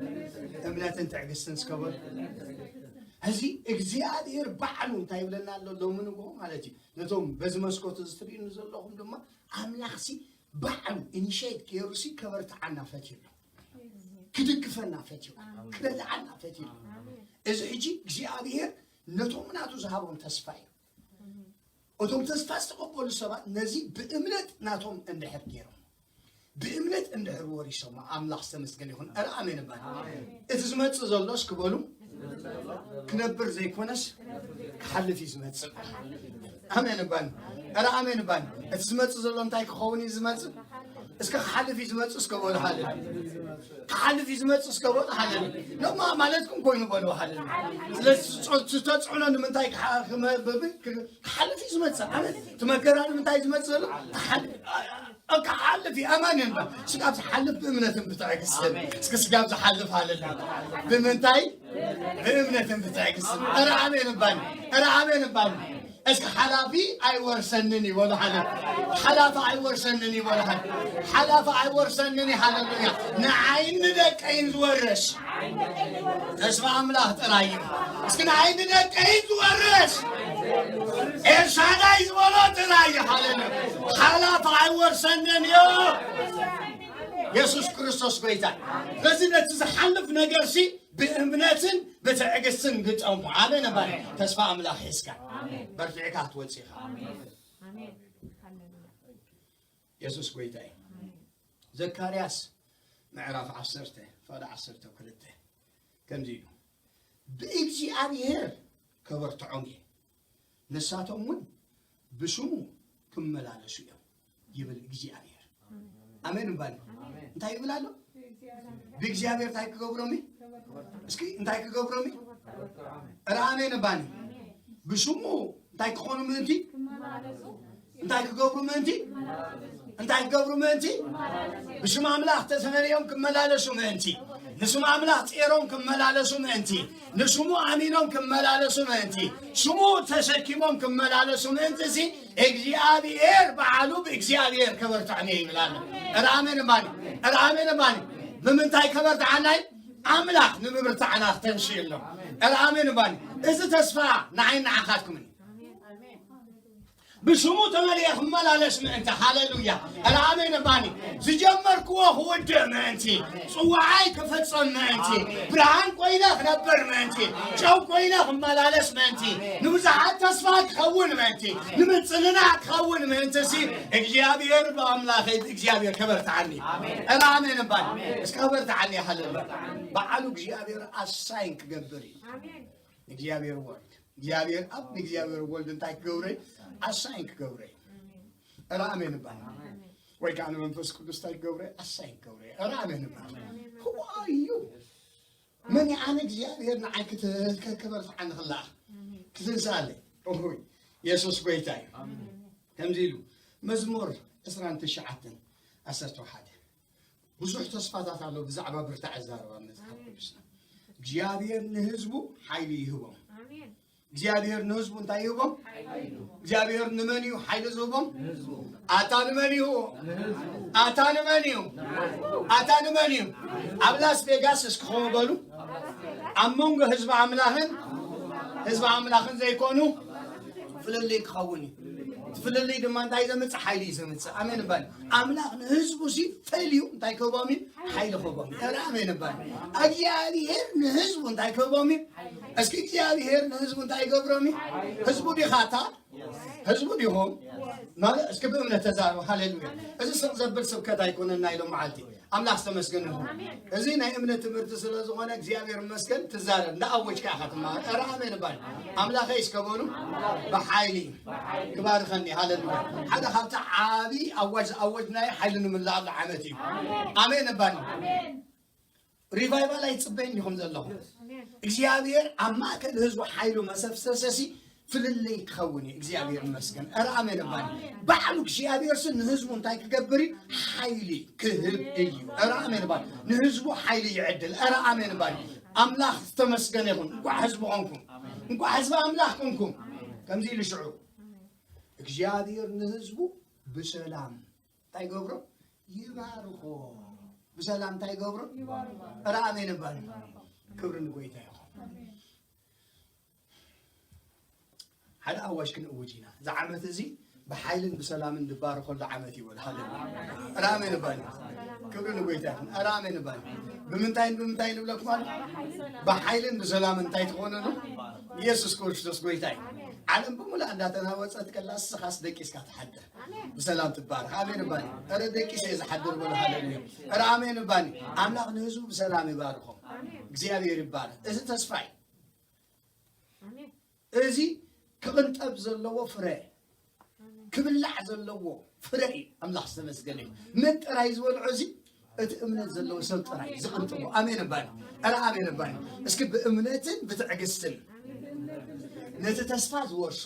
እምነትን ትዕግስትን እስከ በሉ። እዚ እግዚኣብሔር ባዕሉ እንታይ ይብለና ኣሎ ሎሚ ንግሆ ማለት እዩ። ነቶም በዚ መስኮት እዚ ትርእዩኒ ዘለኹም ድማ ኣምላኽሲ ባዕሉ ኢኒሼት ገይሩሲ ከበርትዓና ፈትዩ ኣሎ። ክድግፈና ፈትዩ ኣሎ። ክረድዓና ፈትዩ ኣሎ። እዚ ሕጂ እግዚኣብሔር ነቶም ናቱ ዝሃቦም ተስፋ እዩ። እቶም ተስፋ ዝተቐበሉ ሰባት ነዚ ብእምነት ናቶም እንድሕር ገይሮም፣ ብእምነት እንድሕር ወሪሶም፣ ኣምላኽ ዝተመስገነ ይኹን። ኧረ ኣሜን እባል። እቲ ዝመጽእ ዘሎ እስኪ በሉ፣ ክነብር ዘይኮነስ ክሓልፍ እዩ ዝመጽእ። ኣሜን እባል። ኧረ ኣሜን እባል። እቲ ዝመጽእ ዘሎ እንታይ ክኸውን እዩ ዝመጽእ? እስከ ክሓልፍ እዩ ዝመጽእ እስከ በሉ ሃለሉ። ክሓልፍ እዩ ዝመጽእ እስከ በሉ ሃለሉ። ኖማ ማለትኩም ኮይኑ በሉ ሃለሉ። ስለዚ ዝተጽዕኖ ንምንታይ ክሓ-፣ ክመ-፣ ክሓልፍ እዩ ዝመጽእ። ኣሜን። እቲ መከራ ንምንታይ ዝመጽእ ዘሎ? ክሓልፍ፣ ክሓልፍ እዩ። ኣማን እንባ። ስጋብ ዝሓልፍ ብእምነትን ብትዕግስትን። እስኪ ስጋብ ዝሓልፍ ሃለሉ። ብምንታይ? ብእምነትን ብትዕግስትን። ኧረ ኣሜን እባኒ። ኧረ ኣሜን እባኒ። እስኪ ሓላፊ ኣይወርሰንን ይበሉ ሓደ። ሓላፊ ኣይወርሰንን ይበሉ ሓደ። ሓላፊ ኣይወርሰንን እዩ። ሃለሉያ። ንዓይን ንደቀይን ዝወርስ ተስፋ ኣምላኽ ጥራይ እዩ። እስኪ ንዓይን ንደቀይን ዝወርስ ኤልሻዳይ ዝበሎ ጥራይ እዩ። ሃለሉያ። ሓላፊ ኣይወርሰንን እዩ። የሱስ ክርስቶስ ጎይታ። ስለዚ ነቲ ዝሓልፍ ነገርሲ ብእምነትን ብትዕግስትን ግጠሙ። ኣሜን እባል። ተስፋ ኣምላኽ ሒዝካ በርቲዕካ ክትወጽእ ኢኻ። ኣሜን። ኣሜን። ሃሌሉያ። የሱስ ጎይታ እዩ። ኣሜን። ዘካርያስ ምዕራፍ ዓሰርተ ፍቕዲ ዓሰርተ ክልተ ከምዚ ኢሉ፣ "ብእግዚኣብሔር ከበርትዖም እየ፣ ንሳቶም እውን ብሽሙ ክመላለሱ እዮም" ይብል እግዚኣብሔር። ኣሜን እባል። እንታይ ይብል ኣሎ? ብእግዚኣብሔር እንታይ ክገብሮም እዩ? እስኪ እንታይ ክገብሮም እዩ? ኧረ ኣሜን እባል። ብሽሙ እንታይ ክኾኑ ምእንቲ? እንታይ ክገብሩ ምእንቲ? እንታይ ክገብሩ ምእንቲ? ብሽም ኣምላኽ ተሰመርዮም ክመላለሱ ምእንቲ፣ ንስም ኣምላኽ ጼሮም ክመላለሱ ምእንቲ፣ ንስሙ ኣሚኖም ክመላለሱ ምእንቲ፣ ሽሙ ተሰኪሞም ክመላለሱ ምእንቲ፣ እዚ እግዚኣብሔር በዓሉ ብእግዚኣብሔር ከበርትዖም እየ ይብል ኣሎ። ኧረ ኣሜን እባኒ። ኧረ ኣሜን እባኒ። ብምንታይ ከበርትዓና እዩ? ኣምላኽ ንምብርታዕና ክተንሽእ ኣሎ። ኧረ ኣሜን እባኒ። እዚ ተስፋ ንዓይ ንዓኻትኩምን እዩ። ብሽሙ ተመሊኤ ክመላለስ ምእንቲ። ሃሌሉያ። ኧረ ኣሜን እባኒ። ዝጀመርክዎ ክውድእ ምእንቲ፣ ጽዋዓይ ክፍጸም ምእንቲ፣ ብርሃን ኮይነ ክነብር ምእንቲ፣ ጨው ኮይነ ክመላለስ ምእንቲ፣ ንብዙሓት ተስፋ ክኸውን ምእንቲ፣ ንምጽንናዕ ክኸውን ምእንቲ ሲ እግዚኣብሔር ብኣምላኸይ ብእግዚኣብሔር ከበርትዓኒ። ኧረ ኣሜን እባኒ። እስከ ከበርትዓኒ። ሃሌሉያ። በዓሉ እግዚኣብሔር ኣሳይን ክገብር እዩ። እግዚኣብሔር ወልድ፣ እግዚኣብሔር ኣብ ንእግዚኣብሔር ወልድ እንታይ ክገብረ? ኣሳይን ክገብረ። ኧረ ኣሜን እባኒ። ወይ ከዓ ንመንፈስ ቅዱስ እንታይ ክገብረ? ኣሳይን ክገብረ። ኧረ ኣሜን እባኒ። Who are you? መን ኣነ እግዚኣብሔር ንዓይ ክተ-፣ ከ-፣ ከበርትዓኒ ክለኣ? ክትንስኣለይ? እሁይ፣ የሱስ ጎይታ እዩ። ከምዚ ኢሉ መዝሙር ዕስራን ትሽዓተን ዓሰርተ ሓደ። ብዙሕ ተስፋታት ኣሎ ብዛዕባ ብርታዐ ዝዛረብ ኣብ መጽሓፍ ቅዱስና። እግዚኣብሔር ንህዝቡ ሓይሊ ይህቦም። ኣሜን። እግዚኣብሔር ንህዝቡ እንታይ ይህቦም? እግዚኣብሔር ንመን እዩ ሓይሊ ዝህቦም? ኣታ ንመን እዩ? ኣታ ንመን እዩ? ኣታ ንመን እዩ? ኣብ ላስ ቬጋስ እስኪ ከምኡ በሉ። ኣብ መንጎ ህዝቢ ኣምላኽን ህዝቢ ኣምላኽን ዘይኮኑ ፍልልይ ክኸውን እዩ። እቲ ፍልልይ ድማ እንታይ ዘምጽእ? ሓይሊ እዩ ዘምጽእ። ኣሜን እባል። ኣምላኽ ንህዝቡ ሲ ፈልዩ እንታይ ክህቦም እዩ? ሓይሊ ክህቦም እዩ። ኧረ ኣሜን እባል። እግዚኣብሔር ንህዝቡ እንታይ ክህቦም እዩ? እስኪ እግዚኣብሔር ንህዝቡ እንታይ ይገብሮም እዩ? ህዝቡ ዲኻ እታ? ህዝቡ ዲኹም? ማለት እስኪ ብእምነት ተዛረቡ። ሃሌሉያ። እዚ ስቕ ዘብል ስብከት ኣይኮነን ናይ ሎም መዓልቲ። ኣምላኽ ዝተመስገነ ይኹን። እዚ ናይ እምነት ትምህርቲ ስለ ዝኾነ እግዚኣብሔር ይመስገን። ትዛረብ፣ እንዳኣወጅካ ኢኻ ትመሃር። ኧረ ኣሜን እባል። ኣምላኸይ እስከ በሉ። ብሓይሊ ክባርከኒ። ሃሌሉያ። ሓደ ካብቲ ዓቢ ኣዋጅ ዝኣወጅናዮ ሓይሊ ንምልኣሉ ዓመት እዩ። ኣሜን እባል። ሪቫይቫል ኣይትጽበይን ኢኹም ዘለኹም። እግዚኣብሔር ኣብ ማእከል ህዝቡ ሓይሉ መሰፍሰሰሲ ፍልልይ ክኸውን እዩ። እግዚኣብሔር ይመስገን። ኧረ ኣሜን እባል። ባዕሉ እግዚኣብሔር ስ ንህዝቡ እንታይ ክገብር እዩ? ሓይሊ ክህብ እዩ። ኧረ ኣሜን እባል። ንህዝቡ ሓይሊ ይዕድል። ኧረ ኣሜን እባል። ኣምላኽ ዝተመስገነ ይኹን። እንኳዕ ህዝቡ ኾንኩም። እንኳዕ ህዝቢ ኣምላኽ ኾንኩም። ከምዚ ኢሉ ሽዑ እግዚኣብሔር ንህዝቡ ብሰላም እንታይ ይገብሮ? ይባርኾ። ብሰላም እንታይ ይገብሮ? ኧረ ኣሜን እባል። ክብሪ ንጎይታ ይኹን። ሓደ ኣዋጅ ክንእውጅ ኢና። እዚ ዓመት እዚ ብሓይልን ብሰላምን ንባረኸሉ ዓመት እዩ በሉ። ሃሌሉያ። ኧረ ኣሜን እባል። ክብሪ ንጎይታ ይኹን። ኧረ ኣሜን እባል። ብምንታይን ብምንታይን ንብለኩም ኣሎ? ብሓይልን ብሰላምን እንታይ ትኾነሉ? ኢየሱስ ክርስቶስ ጎይታ እዩ። ዓለም ብምሉኣ እንዳተናወጸት ከላ እስኻስ ደቂስካ ትሓድር። ብሰላም ትባረኽ። ኣሜን እባል። ኧረ ደቂሰ እየ ዝሓድር በሉ። ሃሌሉያ። ኧረ ኣሜን እባል። ኣምላኽ ንህዝቡ ብሰላም ይባርኾም። እግዚኣብሔር ይባረኽ። እዚ ተስፋ እዩ። እዚ ክቕንጠብ ዘለዎ ፍረ፣ ክብላዕ ዘለዎ ፍረ እዩ። ኣምላኽ ዝተመስገነ እዩ። መን ጥራይ ዝበልዖ እዚ? እቲ እምነት ዘለዎ ሰብ ጥራይ ዝቕንጥቦ። ኣሜን እባል። ኧረ ኣሜን እባል። እስኪ ብእምነትን ብትዕግስትን ነቲ ተስፋ ዝወርሱ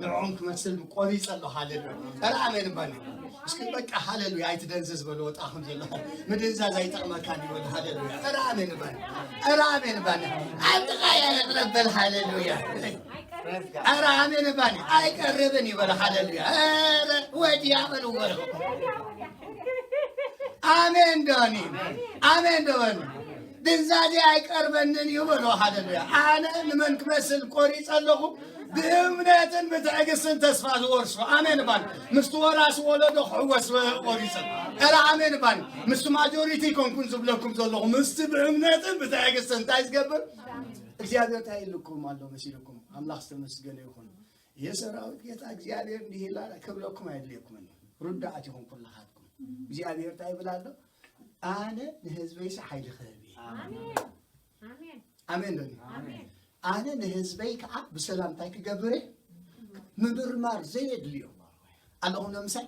ንዕኦም ክመስል ቆሪጸ ኣለኹ። ሃሌሉያ። ኧረ ኣሜን እባል። እስኪ በቃ ሃሌሉያ ኣይትደንዝዝ በሉ። ወጣ ከም ዘሎ ምድንዛዝ ኣይጠቕመካን እዩ በሉ። ሃሌሉያ። ኧረ ኣሜን እባል። ኧረ ኣሜን እባል። ኣብ ጥቓ እያ ይቕረብ በል። ሃሌሉያ። ኧረ ኣሜን እባል። ኣይቀርብን እዩ በሉ። ሃሌሉያ። ኧረ ወዲያ በሉ በሉ። ኣሜን ዶኒ። ኣሜን ዶኒ። ድንዛዜ ኣይቀርበንን እዩ በሉ። ሃሌሉያ። ኣነ ንመን ክመስል ቆሪጸ ኣለኹ? ብእምነትን ብትዕግስትን ተስፋ ዝወርሱ። ኣሜን እባል። ምስቲ ወራሲ ወለዶ ክሕወስ ቆሪጸ። ኧረ ኣሜን እባል። ምስቲ ማጆሪቲ ኮንኩን ዝብለኩም ዘለኹ። ምስቲ ብእምነትን ብትዕግስትን እንታይ ዝገብር? እግዚኣብሔር እንታይ ኢልኩም ኣሎ መሲልኩም? ኣምላኽ ዝተመስገነ ይኹን። የሰራዊት ጌታ እግዚኣብሔር እንዲህ ይላል ክብለኩም ኣይድልየኩምን እዩ። ርዱኣት ይኹን ኩልኻትኩም። እግዚኣብሔር እንታይ ይብል ኣሎ? ኣነ ንህዝበይሲ ሓይሊ ክህብ እየ። ኣሜን። ኣሜን። ኣሜን ዶ? ኣሜን። ኣነ ንህዝበይ ከዓ ብሰላም እንታይ ክገብር እየ? ምምርማር ዘየድልዮ ኣለኹም። ንምሳሌ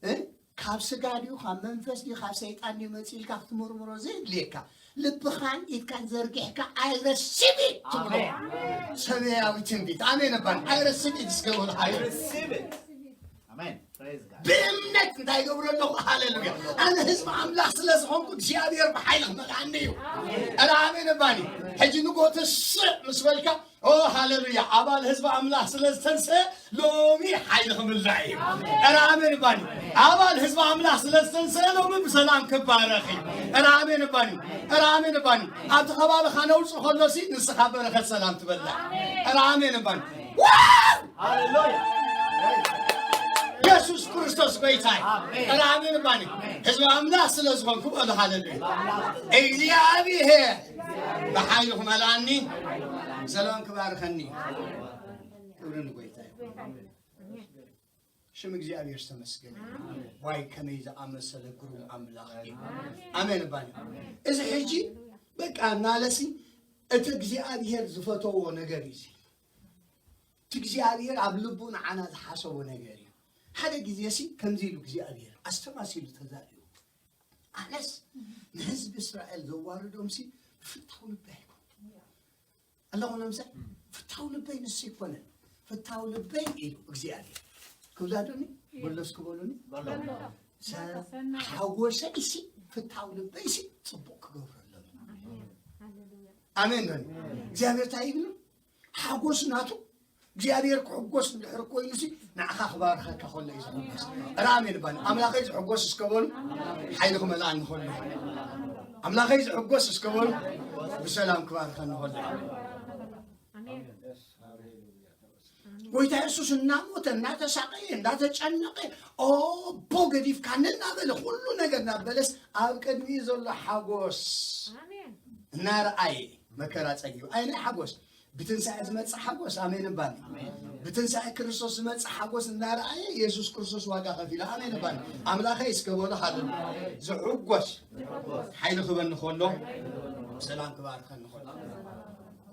እ? ካብ ስጋ ድዩ ካብ መንፈስ ድዩ ካብ ሰይጣን ድዩ መፂኡ ኢልካ ክትምርምሮ ዘየድልየካ፣ ልብኻን ኢድካን ዘርጊሕካ "I receive it" ትብሎ። ኣሜን። ሰማያዊ ትንቢት። ኣሜን እባል። "I receive it" እስከ በሉ። I receive it። ኣሜን። Praise God። ብእምነት እንታይ ይገብሮ ኣለኹ? ሃሌሉያ። ኣነ ህዝቢ ኣምላኽ ስለ ዝኾንኩ እግዚኣብሔር ብሓይሊ ክመልኣኒ እዩ። ኧረ ኣሜን እባኒ። ሕጂ ንጎ ትስእ ምስ በልካ፣ ኦ ሃሌሉያ፣ ኣባል ህዝቢ ኣምላኽ ስለ ዝተንስአ ሎሚ ሓይሊ ክምላእ እዩ። ኧረ ኣሜን እባኒ። ኣባል ህዝቢ ኣምላኽ ስለ ዝተንስአ ሎሚ ብሰላም ክባረኽ እዩ። ኧረ ኣሜን እባኒ። ኧረ ኣሜን እባኒ። ኣብቲ ከባቢኻ ነውፂ ከሎሲ ንስኻ በረኸት ሰላም ትበልዕ። ኧረ ኣሜን እባኒ። ዋው! ሃሌሉያ። የሱስ ክርስቶስ ጎይታ እዩ። ኣሜን። ኧረ ኣሜን እባኒ። ህዝቢ ኣምላኽ ስለ ዝኾንኩ በሉ ሃሌሉያ። እግዚኣብሔር ብሓይሉ ክመልኣኒ፣ ሰላም ክባርከኒ። ክብሪ ንጎይታ እዩ። ሽም እግዚኣብሔር ዝተመስገነ እዩ። ዋይ ከመይ ዝኣመሰለ ግሩም ኣምላኽ እዩ። ኣሜን እባኒ። እዚ ሕጂ በቃ እናለሲ እቲ እግዚኣብሔር ዝፈተዎ ነገር እዩ እዚ። እቲ እግዚኣብሔር ኣብ ልቡ ንዓና ዝሓሰቦ ነገር እዩ። ሓደ ግዜሲ ከምዚ ኢሉ እግዚኣብሔር ኣስተማሲሉ ተዛሪቡ። ኣነስ ንህዝቢ እስራኤል ዘዋርዶምሲ ብፍታው ልበይ ኣይኮንኩን ኣለኹ። ነምሳይ ፍታው ልበይ ንሱ ኣይኮነን። ፍታው ልበይ ኢሉ እግዚኣብሔር። ክብላዶኒ በሎስ ክበሉኒ? በሎ። ሓጎሰይሲ ፍታው ልበይሲ ጽቡቕ ክገብረሎም። ኣሜን ዶ? እግዚኣብሔር እንታይ ይብሉ? ሓጎስ ናቱ እግዚኣብሔር ክሕጎስ እንድሕር ኮይኑሲ ንዓኻ ክባርኸካ ከሎ እዩ ዝሕጎስ። ኧረ ኣሜን እባኒ። ኣምላኸይ ዝሕጎስ እስከ በሉ፣ ሓይሊ ክመልኣኒ ከሎ። ኣምላኸይ ዝሕጎስ እስከ በሉ፣ ብሰላም ክባርኸኒ ከሎ። ኣሜን። ጎይታ የሱስ እናሞተ፣ እናተሳቀየ፣ እንዳተጨነቀ፣ ኦቦ ገዲፍካኒ እናበለ፣ ኩሉ ነገር እናበለስ፣ ኣብ ቅድሚኡ ዘሎ ሓጎስ ኣሜን። እናረኣየ መከራ ጸጊቡ። ኣይ ናይ ሓጎስ። ብትንሳኤ ዝመጽእ ሓጎስ፣ ኣሜን እባኒ። ብትንሳኤ ክርስቶስ ዝመጽእ ሓጎስ እናረኣየ የሱስ ክርስቶስ ዋጋ ከፊሉ፣ ኣሜን እባኒ። ኣምላኸይ እስከ በሎ፣ ሃሌሉያ። ዝሕጎስ ሓይሊ ክበኒ ከሎ፣ ሰላም ክባርከኒ ከሎ፣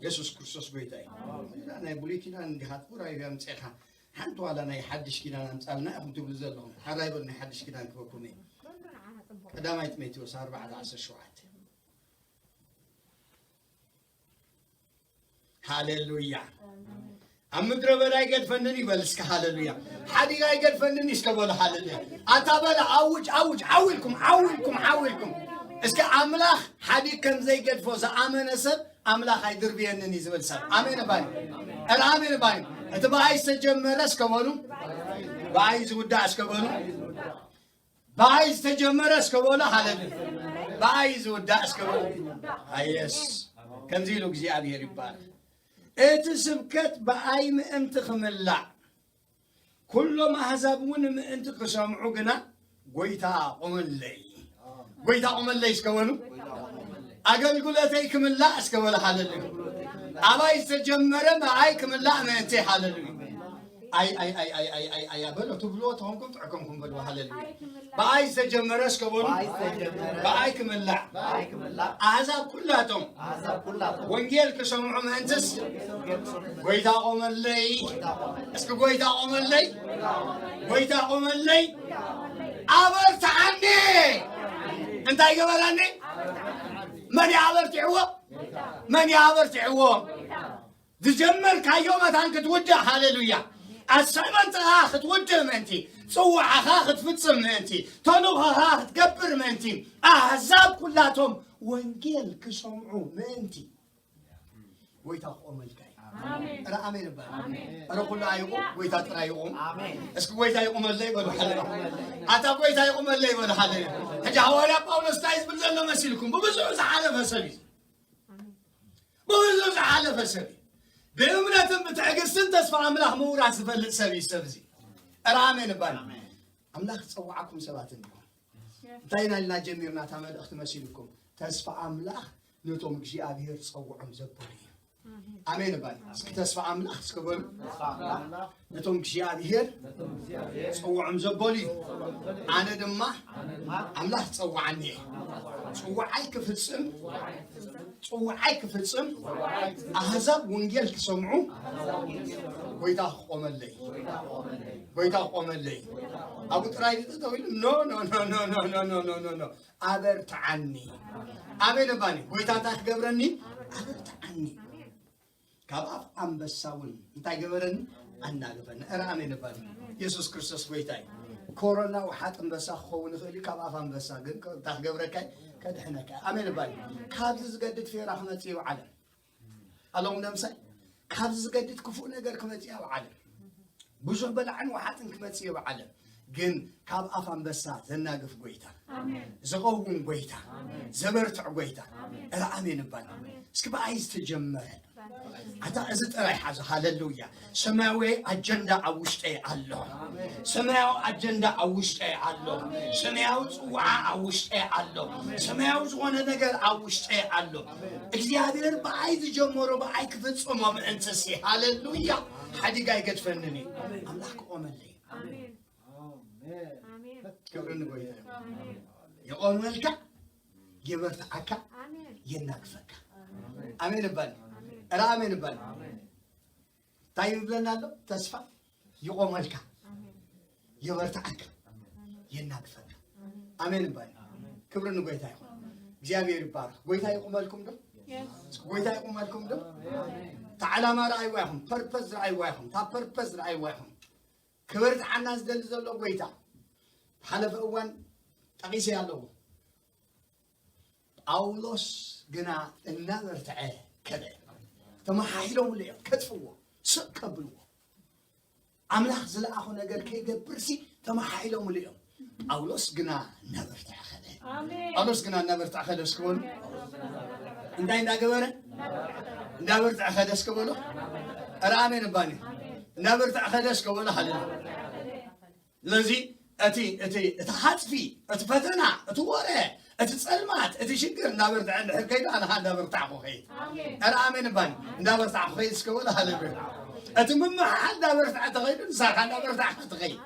የሱስ ክርስቶስ ጎይታ እዩ። ናይ ብሉይ ኪዳን እንዲኻ ጥራይ ኣምጺእኻ፣ ሓንቲ ዋላ ናይ ሓድሽ ኪዳን ኣምጻልና ኢኹም ትብሉ ዘለኹም። ሓራይ በሉ፣ ናይ ሓድሽ ኪዳን ክበኩም እየ። ቀዳማይ ጢሞቴዎስ ኣርባዕተ ዓሰርተ ሸውዓተ። ሃሌሉያ። ኣብ ምድረ በዳ ኣይገድፈንን ይበል እስከ፣ ሃሌሉያ። ሓዲግ ኣይገድፈንን እስከ በሉ፣ ሃሌሉያ። ኣታ በለ፣ ኣውጅ፣ ኣውጅ፣ ዓው ኢልኩም፣ ዓው ኢልኩም፣ ዓው ኢልኩም። እስከ ኣምላኽ ሓዲግ ከም ዘይገድፎ ዝኣመነ ሰብ ኣምላኽ ኣይድርብየንን እዩ ዝብል ሰብ። ኣሜን እባኒ። ኧረ ኣሜን እባኒ። እቲ ብኣይ ዝተጀመረ እስከ በሉ፣ ብኣይ ዝውዳእ እስከ በሉ። ብኣይ ዝተጀመረ እስከ በሉ፣ ሃሌሉያ። ብኣይ ዝውዳእ እስከ በሉ። ኣየስ። ከምዚ ኢሉ እግዚኣብሔር ይባረክ። እቲ ስብከት ብኣይ ምእንቲ ክምላእ፣ ኩሎም ኣህዛብ እውን ምእንቲ ክሰምዑ ግና፣ ጎይታ ቁመለይ። ጎይታ ቁመለይ እስከ በሉ። ኣገልግሎተይ ክምላእ እስከ በሉ፣ ሃሌሉያ። ኣባይ ዝተጀመረ ብኣይ ክምላእ ምእንቲ፣ ሃሌሉያ። ኣይ፣ ኣይ፣ ኣይ፣ ኣይ፣ ኣይ፣ ኣይ፣ ኣይ፣ ኣያ በሎ፣ ትብልዎ ተኾንኩም ጥዕኮምኩም በልዎ፣ ሃሌሉያ። ብኣይ ዝተጀመረ እስከ በሉ፣ ብኣይ ዝተጀመረ ብኣይ ክምላእ። ብኣይ ክምላእ። ኣህዛብ ኩላቶም ኣህዛብ ኩላቶም ወንጌል ክሰምዑ ምእንትስ፣ ጎይታ ቆመለይ። እስኪ ጎይታ ቆመለይ፣ ጎይታ ቆመለይ፣ ኣበርትዓኒ። እንታይ ገበራኒ? መን ኣበርቲዕዎ? መን ኣበርቲዕዎ? ዝጀመርካዮ መታን ክትውድእ፣ ሃሌሉያ። ኣሳይመንትኻ ክትውድእ ምእንቲ፣ ጽዋዕኻ ክትፍጽም ምእንቲ፣ ተልእኾኻ ክትገብር ምእንቲ፣ ኣህዛብ ኩላቶም ወንጌል ክሰምዑ ምእንቲ፣ ጎይታ ክቆመልካ እዩ። ኣሜን። ኧረ ኣሜን እባ። ኣሜን። ኧረ ኩሉ ኣይቁም፣ ጎይታ ጥራይ ይቁም። ኣሜን። እስኪ ጎይታ ይቁመለይ በሉ፣ ሃሌሉያ። ኣታ ጎይታ ይቁመለይ በሉ፣ ሃሌሉያ። ሕጂ ሃዋርያ ጳውሎስ እንታይ ዝብል ዘሎ መሲልኩም? ብብዙሕ ዝሓለፈ ሰብ እዩ። ብብዙሕ ዝሓለፈ ሰብ እዩ። ብእምነትን ብትዕግስትን ተስፋ ኣምላኽ ምውራስ ዝፈልጥ ሰብ እዩ፣ ሰብ እዚ። ኧረ ኣሜን እባል። ኣምላኽ ዝጸውዓኩም ሰባት እንዲኹም። እንታይ ኢና ኢልና ጀሚርና እታ መልእኽቲ መሲልኩም? ተስፋ ኣምላኽ ነቶም እግዚኣብሔር ዝጸውዖም ዘበሉ እዩ። ኣሜን እባል። እስኪ ተስፋ ኣምላኽ እስኪ በሉ። ነቶም እግዚኣብሔር ዝጸውዖም ዘበሉ እዩ። ኣነ ድማ ኣምላኽ ዝጸውዓኒ እየ። ጽውዓይ ክፍጽም፣ ጽውዓይ ክፍጽም፣ ኣህዛብ ወንጌል ክሰምዑ፣ ጎይታ ክቆመለይ፣ ጎይታ ክቆመለይ። ኣብኡ ጥራይ እዩ ጠጠው ኢሉ፣ ኖ፣ ኖ፣ ኖ። ኣበርትዓኒ። ኣሜን እባኒ። ጎይታ እንታይ ክገብረኒ? ኣበርትዓኒ። ካብ ኣፍ ኣንበሳ እውን እንታይ ገበረኒ? ኣናገፈኒ። ኧረ ኣሜን እባኒ። የሱስ ክርስቶስ ጎይታ እዩ። ኮሮና ውሓጥ ኣንበሳ ክኸውን ይኽእል እዩ፣ ካብ ኣፍ ኣንበሳ ግን እንታይ ክገብረካ እዩ? ከድሕነካ እዩ። ኣሜን እባኒ። ካብዚ ዝገድድ ፌራ ክመጽእ እዩ ኣብ ዓለም። ኣለኹም ዶ ምሳይ? ካብዚ ዝገድድ ክፉእ ነገር ክመጽእ እዩ ኣብ ዓለም። ብዙሕ በላዕን ወሓጥን ክመጽእ እዩ ኣብ ዓለም። ግን ካብ ኣፍ ኣንበሳ ዘናግፍ ጎይታ፣ ኣሜን። ዝቐውም ጎይታ፣ ኣሜን። ዘበርትዕ ጎይታ፣ ኣሜን። ኧረ ኣሜን እባል። ኣሜን። እስኪ ብኣይ ዝተጀመረ፣ ኣታ እዚ ጥራይ ሓዚ፣ ሃሌሉያ። ሰማያዊ ኣጀንዳ ኣብ ውሽጠይ ኣሎ። ኣሜን። ሰማያዊ ኣጀንዳ ኣብ ውሽጠይ ኣሎ። ኣሜን። ሰማያዊ ጽዋዓ ኣብ ውሽጠይ ኣሎ። ኣሜን። ሰማያዊ ዝኾነ ነገር ኣብ ውሽጠይ ኣሎ። ኣሜን። እግዚኣብሔር ብኣይ ዝጀመሮ ብኣይ ክፍጽሞ ምእንትሲ፣ ሃሌሉያ። ሓዲጋ ኣይገድፈንን እዩ። ኣሜን። ኣምላኽ ክቆመለይ። ኣሜን። ኣሜን። ኣሜን። ክብሪ ንጎይታ ይኹን። ኣሜን። የቆመልካ፣ የበርትዓካ፣ ኣሜን። የናግፈካ። ኣሜን። ኣሜን እባል። ኣሜን። ኧረ ኣሜን እባል። ኣሜን። እንታይ ይብለና ኣሎ? ተስፋ ይቆመልካ፣ ኣሜን። የበርትዓካ፣ ኣሜን። የናግፈካ። ኣሜን። ኣሜን እባል። ኣሜን። ክብሪ ንጎይታ ይኹን። ኣሜን። እግዚኣብሔር ይባረክ። ጎይታ ይቁመልኩም ዶ? የስ። እስኪ ጎይታ ይቁመልኩም ዶ? ኣሜን። እታ ዓላማ ረኣይዋ ይኹም፣ ፐርፐዝ ረኣይዋ ይኹም፣ እታ ፐርፐዝ ረኣይዋ ይኹም። ክበርትዓና ዝደሊ ዘሎ ጎይታ። ሓለፈ እዋን ጠቒሰ ኣለኹ። ጳውሎስ ግና እናበርትዐ ከደ። ተመሓሒሎምሉ እዮም ከጥፍዎ፣ ስቕ ከብልዎ። ኣምላኽ ዝለኣኾ ነገር ከይገብርሲ ተመሓሒሎምሉ እዮም። ጳውሎስ ግና እናበርትዐ ከደ። ኣሜን። ጳውሎስ ግና እናበርትዐ ከደ እስኪ በሉ። እንታይ እንዳገበረ? እንዳበርትዐ ከደ እስኪ በሉ። ኧረ ኣሜን እባኒ። እንዳበርትዐ ከደ እስኪ በሉ። ሃሌሉያ። ስለዚ እቲ፣ እቲ፣ እቲ ሓጽፊ፣ እቲ ፈተና፣ እቲ ወረ፣ እቲ ጸልማት፣ እቲ ሽግር እንዳበርትዐ እንድሕር ከይዱ፣ ኣነ ኸዓ እንዳበርታዕኩ ኸይድ። ኣረ ኣሜን እባኒ። እንዳበርታዕኩ ኸይድ እስከ በሉ፣ ሃሌሉያ። እቲ ምምሕሓል እንዳበርትዐ ተኸይዱ፣ ንስኻ ኸዓ እንዳበርታዕካ ትኸይድ።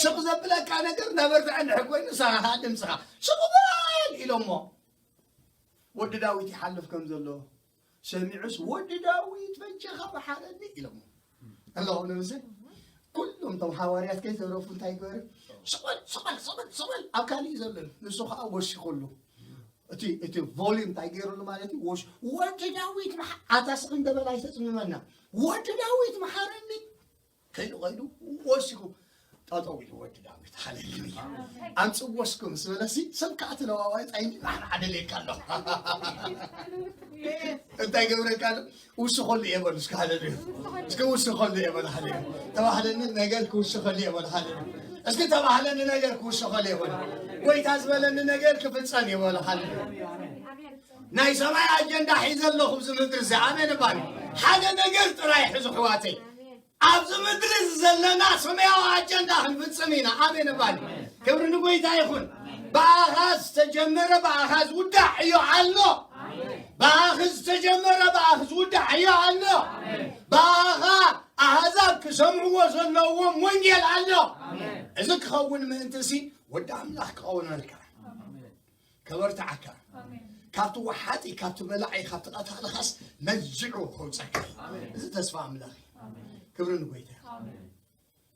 ስቕ ዘብለካ ነገር እንዳበርትዐ እንድሕር ኮይኑ፣ ንስኻ ኸዓ ድምፅኻ ስቕ በል ኢሎሞ። ወዲ ዳዊት ይሓልፍ ከም ዘሎ ሰሚዑስ፣ "ወዲ ዳዊት በጃኻ መሓረኒ" ኢሎሞ ኣለኹ። ንምሰ ኩሎም እቶም ሃዋርያት ከይተረፉ እንታይ ይገበሩ? "ስቕ በል፣ ስቕ በል፣ ስቕ በል፣ ስቕ በል" ኣብ ካልእ እዩ ዘሎ። ንሱ ኸዓ ወሲኹሉ። እቲ፣ እቲ ቮሊዩም እንታይ ገይሩሉ ማለት እዩ? ወስ-፣ "ወዲ ዳዊት መሓ-" ኣታ ስቕ እንደ በል ኣይተጽምመና። "ወዲ ዳዊት መሓረኒ" ከይዱ፣ ከይዱ ወሲኹ ጠጠው ኢሉ ወዲ ዳዊት። ሃሌሉያ። "ኣምጽእ ወስኩም" ምስ በለሲ ሰብ ከኣ ተለዋዋይ ጻይኒ ማዕና ዓደለካ ኣሎ። እንታይ ገብረካ ኣሎ? "ውስኸሉ እየ" በሉ እስከ። ሃሌሉያ። እስከ "ውስኸሉ እየ" በሉ። ሃሌሉያ። "ተባህለኒ ነገር ክውስኸሉ እየ" በሉ። ሃሌሉያ። እስኪ "ተባህለኒ ነገር ክውስኸሉ እየ" በሉ። "ጎይታ ዝበለኒ ነገር ክፍጸም እየ" በሉ። ሃሌሉያ። ናይ ሰማይ ኣጀንዳ ሒዘ ኣለኹ ኣብዚ ምድሪ እዚ። ኣሜን እባኒ። ሓደ ነገር ጥራይ ሕዙ ኣሕዋተይ። ኣብዚ ምድሪ እዚ ዘለና ሰማያዊ ኣጀንዳ ክንፍጽም ኢና። ኣሜን እባኒ። ክብሪ ንጎይታ ይኹን። ብኣኻ ዝተጀመረ ብኣኻ ዝውዳእ ዕዮ ኣሎ። ብኣኺ ዝተጀመረ ብኣኺ ዝውዳእ ዕዮ ኣሎ። ብኣኻ ኣህዛብ ክሰምዕዎ ዘለዎም ወንጌል ኣሎ። እዚ ክኸውን ምእንቲ ሲ ወዲ ኣምላኽ ክቐውመልካ። ከበርትዓካ። ኣሜን። ካብቲ ወሓጢ፣ ካብቲ በላዒ፣ ካብቲ ቀታልኻስ መዚዑ ከውፀካ። ኣሜን። እዚ ተስፋ ኣምላኽ እዩ። ኣሜን። ክብሪ ንጎይታ። ኣሜን።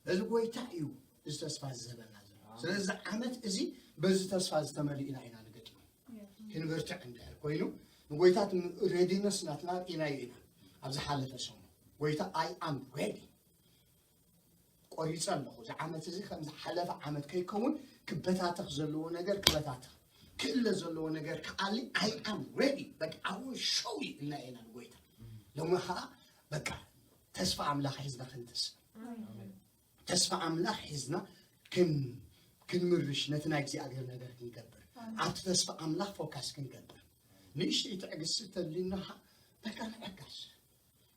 እዚ ጎይታ እዩ እዚ ተስፋ ዝህበና ዘሎ። ኣሜን። ስለዚ እዚ ዓመት እዚ በዚ ተስፋ ዝተመልእና ኢና ንገጥሞ። ኣሜን። ክንበርትዕ እንድሕር ኮይኑ ንጎይታ ሬዲነስ ናትና ርኢናዮ ኢና። ኣብ ዝሓለፈ ሰሙን ጎይታ "I am ready" ቆሪጸ ኣለኹ። እዚ ዓመት እዚ ከም ዝሓለፈ ዓመት ከይከውን ክበታተኽ ዘለዎ ነገር ክበታተኽ፣ ክእለ ዘለዎ ነገር ክኣሊ "I am ready" በቃ ኣሁን ሸው ኢልና ኢና ንጎይታ። ሎሚ ኸዓ በቃ ተስፋ ኣምላኽ ሒዝና ክንትስእ፣ ኣሜን። ተስፋ ኣምላኽ ሒዝና ክን-፣ ክንምርሽ ነቲ ናይ እግዚኣብሔር ነገር ክንገብር፣ ኣሜን። ኣብቲ ተስፋ ኣምላኽ ፎካስ ክንገብር። ንእሽተይ ትዕግስቲ ተድልየና ኸዓ በቃ ንዕገስ።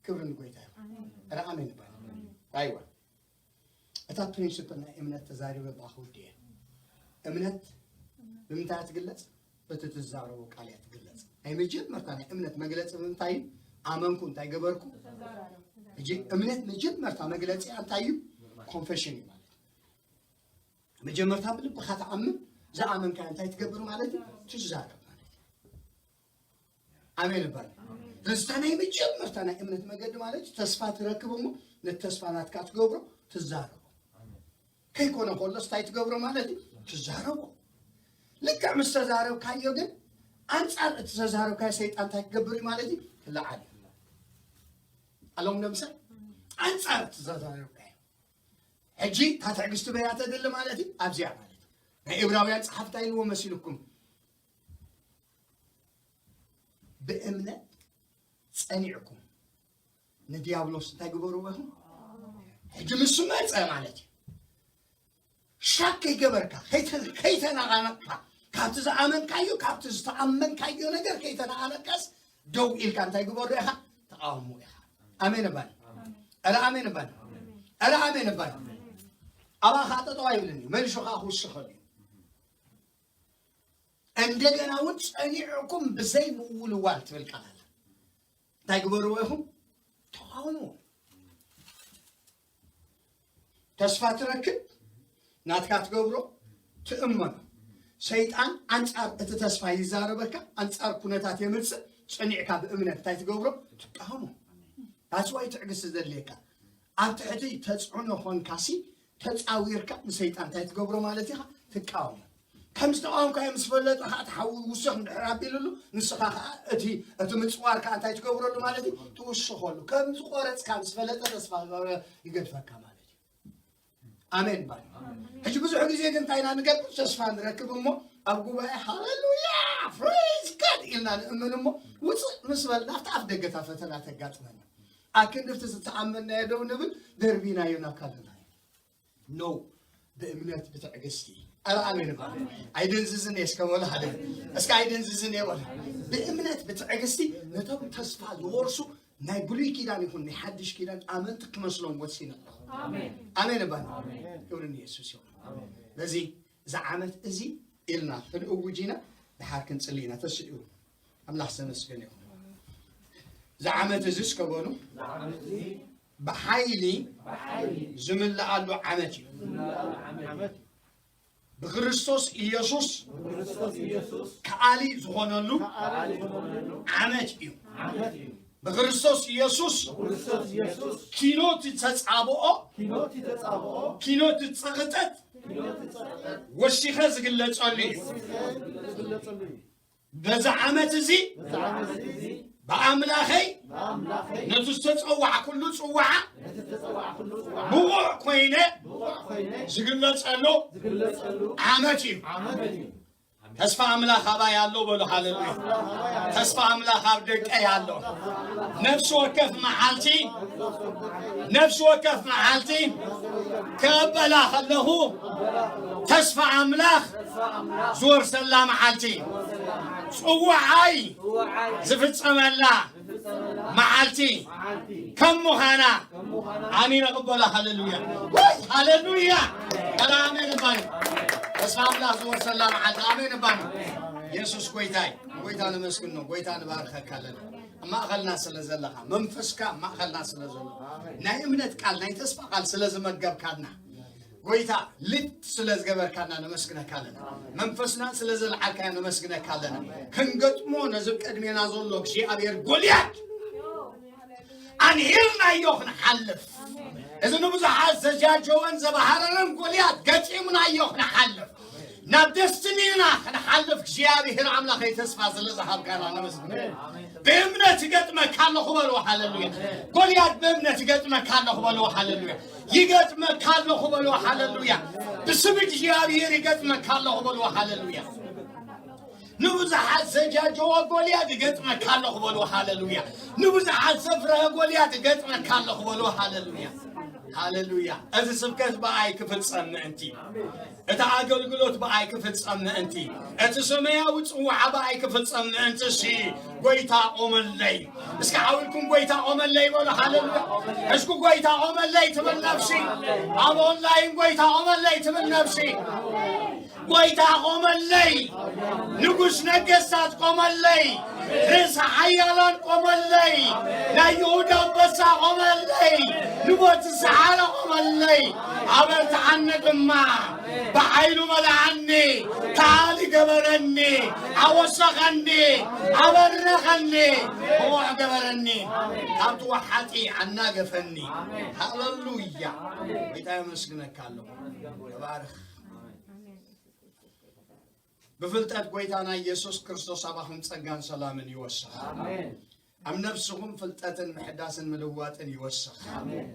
ክብሪ ንጎይታ ይኹን። ኣሜን። ኧረ ኣሜን በል። ኣሜን። ኣይዋ። እታ ፕሪንሲፕል ናይ እምነት ተዛሪበ ባኹ ድየ? እምነት ብምንታይ ትግለጽ? በቲ ትዛረቦ ቃል እያ ትግለጽ። ናይ መጀመርታ ናይ እምነት መግለጺ ብምንታይ እዩ? ኣመንኩ፣ እንታይ ገበርኩ? ተዛረብኩ። ሕጂ እምነት መጀመርታ መግለጺ እንታይ እዩ? ኮንፌሽን እዩ ማለት እዩ። መጀመርታ ብልብኻ ትኣምን፣ ዝኣመንካ እንታይ ትገብር ማለት እዩ? ትዛረብ ማለት እዩ። ኣሜን እባል። ስለዚ እታ ናይ መጀመርታ ናይ እምነት መገዲ ማለት እዩ፣ ተስፋ ትረክብ እሞ ነቲ ተስፋ ናትካ ትገብሮ፣ ትዛረቦ። ከይኮነ ከሎስ እንታይ ትገብሮ ማለት እዩ? ትዛረቦ። ልክዕ ምስ ተዛረብካዮ ግን ኣንጻር እቲ ዝተዛረብካዮ ሰይጣን እንታይ ክገብር እዩ ማለት እዩ? ክለዓል እዩ። ኣለዎም ነምሳሌ ኣንጻር እቲ ዝተዛረብካዮ። ሕጂ እታ ትዕግስቲ በያ ተድሊ ማለት እዩ? ኣብዚኣ ማለት እዩ። ናይ ዕብራውያን ጸሓፍቲ እንታይ ኢልዎ መሲልኩም? ብእምነት ጸኒዕኩም ንዲያብሎስ እንታይ ግበርዎ ኢኹም? ሕጂ ንሱ መጸ ማለት እዩ። ሻክ ከይገበርካ፣ ከይተ-፣ ከይተነቓነቕካ፣ ካብቲ ዝኣመንካዮ፣ ካብቲ ዝተኣመንካዮ ነገር ከይተነቓነቕካስ፣ ደው ኢልካ እንታይ ግበሮ ኢኻ? ተቓውሞ ኢኻ። ኣሜን እባል። ኧረ ኣሜን እባል። ኧረ ኣሜን እባል። ኣባኻ ጠጠው ኣይብልን እዩ። መልሹ ኸዓ ክውስኸሉ እዩ። እንደገና እውን ጸኒዕኩም ብዘይ ምውልዋል ትብል ቃል ኣላ። እንታይ ግበርዎ ኢኹም? ተቓውሞ። ተስፋ ትረክብ፣ ናትካ ትገብሮ፣ ትእመኖ። ሰይጣን ኣንጻር እቲ ተስፋ ይዛረበካ፣ ኣንጻር ኩነታት የምጽእ፣ ጸኒዕካ ብእምነት እንታይ ትገብሮ? ትቃወሞ። That's why ትዕግስቲ ዘድልየካ። ኣብ ትሕቲ ተጽዕኖ ኾንካሲ፣ ተጻዊርካ ንሰይጣን እንታይ ትገብሮ ማለት ኢኻ? ትቃወሞ። ከም ዝተቃወምካዮ ምስ ፈለጠ ኸዓ፣ እቲ ሓዊ ውስኽ እንድሕር ኣቢሉሉ፣ ንስኻ ኸዓ እቲ፣ እቲ ምጽዋር ከኣ እንታይ ትገብረሉ ማለት እዩ? ትውስኸሉ። ከም ዝቆረጽካ ምስ ፈለጠ ተስፋ ይገብረ-፣ ይገድፈካ ማለት እዩ። ኣሜን በል። ኣሜን። ሕጂ ብዙሕ ግዜ ግን እንታይ ኢና ንገብር? ተስፋ ንረክብ እሞ ኣብ ጉባኤ ሃሌሉያ፣ ፕሬዝ ጋድ ኢልና ንእምን እሞ ውፅእ ምስ በልና ኣብቲ ኣፍ ደገ እታ ፈተና ተጋጥመና። ኣክንድፍቲ ዝተኣመንናዮ ደው ንብል፣ ደርቢናዮ ናብ ካልእ። ኖ፣ ብእምነት ብትዕግስቲ። ኧረ ኣሜን በሉ። ኣይደንዝዝን እየ እስከ በሉ ሓደ። እስከ ኣይደንዝዝን እየ በሉ። ብእምነት ብትዕግስቲ ነቶም ተስፋ ዝወርሱ ናይ ብሉይ ኪዳን ይኹን ናይ ሓድሽ ኪዳን ኣመንቲ ክመስሎም ወሲነ ኣለኹ። ኣሜን። ኣሜን በሉ። ኣሜን። ክብሪ ንየሱስ ይኹን። ኣሜን። በዚ፣ እዚ ዓመት እዚ ኢልና ክንእውጅ ኢና። ድሓር ክንጽሊ ኢና ተስኡ። ኣምላኽ ዝተመስገነ ይኹን። ዝዓመት እዚ እስከ በሉ፣ ብሓይሊ ዝምልኣሉ ዓመት እዩ። ብክርስቶስ ኢየሱስ ከኣሊ ዝኾነሉ ዓመት እዩ። ብክርስቶስ ኢየሱስ ኪኖት ተጻብኦ፣ ኪኖት ጸቕጠት ወሲኸ ዝግለጸሉ እዩ። በዚ ዓመት እዚ ብኣምላኸይ ነቲ ዝተጸዋዕኩሉ ጽዋዓ ብቑዕ ኮይነ ዝግለጸሉ ዓመት እዩ። ተስፋ ኣምላኽ ኣባይ ኣሎ በሉ፣ ሃሌሉያ። ተስፋ ኣምላኽ ኣብ ደቀይ ኣሎ። ነፍሲ ወከፍ መዓልቲ፣ ነፍሲ ወከፍ መዓልቲ ክቕበላ ከለኹ ተስፋ ኣምላኽ ዝወርሰላ መዓልቲ፣ ጽዋዓይ ዝፍጸመላ መዓልቲ ከም ምዃና ኣሚነ እቕበላ። ሃሌሉያ፣ ወይ ሃሌሉያ። ኧረ ኣሜን እባኒ። ተስፋ ኣምላኽ ዝወርሰላ መዓልቲ። ኣሜን እባኒ። የሱስ ጎይታይ፣ ጎይታ ነመስግኖ፣ ጎይታ ንባርከካ ኣለና። ኣብ ማእኸልና ስለ ዘለኻ፣ መንፈስካ ኣብ ማእኸልና ስለ ዘሎ፣ ናይ እምነት ቃል፣ ናይ ተስፋ ቃል ስለ ዝመገብካና፣ ጎይታ ልት ስለ ዝገበርካና ነመስግነካ ኣለና። መንፈስና ስለ ዘልዓልካዮ ነመስግነካ ኣለና። ክንገጥሞ ነዚ ቅድሜና ዘሎ እግዚኣብሔር ጎልያድ ኣንሂርናዮ ክንሓልፍ፣ እዚ ንብዙሓት ዘጃጀወን ዘባህረረን ጎልያድ ገጢምናዮ ክንሓልፍ፣ ናብ ደስትኒና ክንሓልፍ እግዚኣብሔር ኣምላኸይ ተስፋ ስለ ዝሃብካና ነመስግን። ብእምነት እገጥመካ ኣለኹ በልዎ፣ ሃሌሉያ። ጎልያድ ብእምነት እገጥመካ ኣለኹ በልዎ፣ ሃሌሉያ። ይገጥመካ ኣለኹ በልዎ፣ ሃሌሉያ። ብስም እግዚኣብሔር ይገጥመካ ኣለኹ በልዎ፣ ሃሌሉያ። ንብዙሓት ዘጃጀወ ጎልያድ እገጥመካ ኣለኹ በልዎ፣ ሃሌሉያ። ንብዙሓት ዘፍረሀ ጎልያድ እገጥመካ ኣለኹ በልዎ፣ ሃሌሉያ። ሃሌሉያ። እዚ ስብከት ብኣይ ክፍጸም ምእንቲ፣ እቲ ኣገልግሎት ብኣይ ክፍጸም ምእንቲ፣ እቲ ሰማያዊ ጽዋዓ ብኣይ ክፍጸም ምእንቲ፣ እሺ፣ ጎይታ ቆመለይ። እስኪ ሓው ኢልኩም ጎይታ ቆመለይ በሉ። ሃሌሉያ። እስኪ ጎይታ ቆመለይ ትብል ነፍሲ፣ ኣብ ኦንላይን ጎይታ ቆመለይ ትብል ነፍሲ፣ ጎይታ ቆመለይ፣ ንጉስ ነገስታት ቆመለይ፣ ርእሰ ሓያላን ቆመለይ፣ ናይ ይሁዳ ኣንበሳ ቆመለይ፣ ንሞት ዝሰዓረ ቆመለይ፣ ኣበርትዓኒ ድማ፣ ብሓይሉ መልኣኒ፣ ከኣሊ ገበረኒ፣ ኣወሰኸኒ፣ ኣበረኸኒ፣ ብቑዕ ገበረኒ፣ ካብቲ ወሓጢ ኣናገፈኒ። ሃሌሉያ። ጎይታ የመስግነካ ኣለኹ። ተባረኽ። ብፍልጠት ጎይታና ኢየሱስ ክርስቶስ ኣባኹም ጸጋን ሰላምን ይወስኽ። ኣሜን። ኣብ ነፍስኹም ፍልጠትን ምሕዳስን ምልዋጥን ይወስኽ። ኣሜን።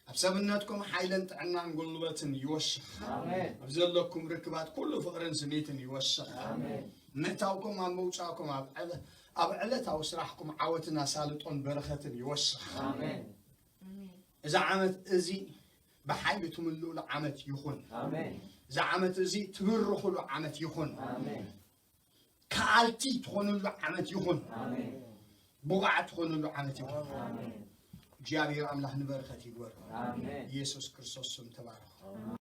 ኣብ ሰብነትኩም ሓይልን ጥዕናን ጉልበትን ይወስኽ። ኣሜን። ኣብ ዘለኩም ርክባት ኩሉ ፍቕርን ስኒትን ይወስኽ። ኣሜን። ምእታውኩም ኣብ ምውጻእኩም ኣብ ዕለ-፣ ኣብ ዕለታዊ ስራሕኩም ዓወትን ኣሳልጦን በረኸትን ይወስኽ። ኣሜን። እዚ ዓመት እዚ ብሓይሊ ትምልኡሉ ዓመት ይኹን። ኣሜን። እዚ ዓመት እዚ ትብርኹሉ ዓመት ይኹን። ኣሜን። ከኣልቲ ትኾኑሉ ዓመት ይኹን። ኣሜን። ብቑዓት ትኾኑሉ ዓመት ይኹን። ኣሜን። እግዚኣብሔር ኣምላኽ ንበረኸት ይግበር። ኣሜን። ኢየሱስ ክርስቶስ ስም ተባረኽ።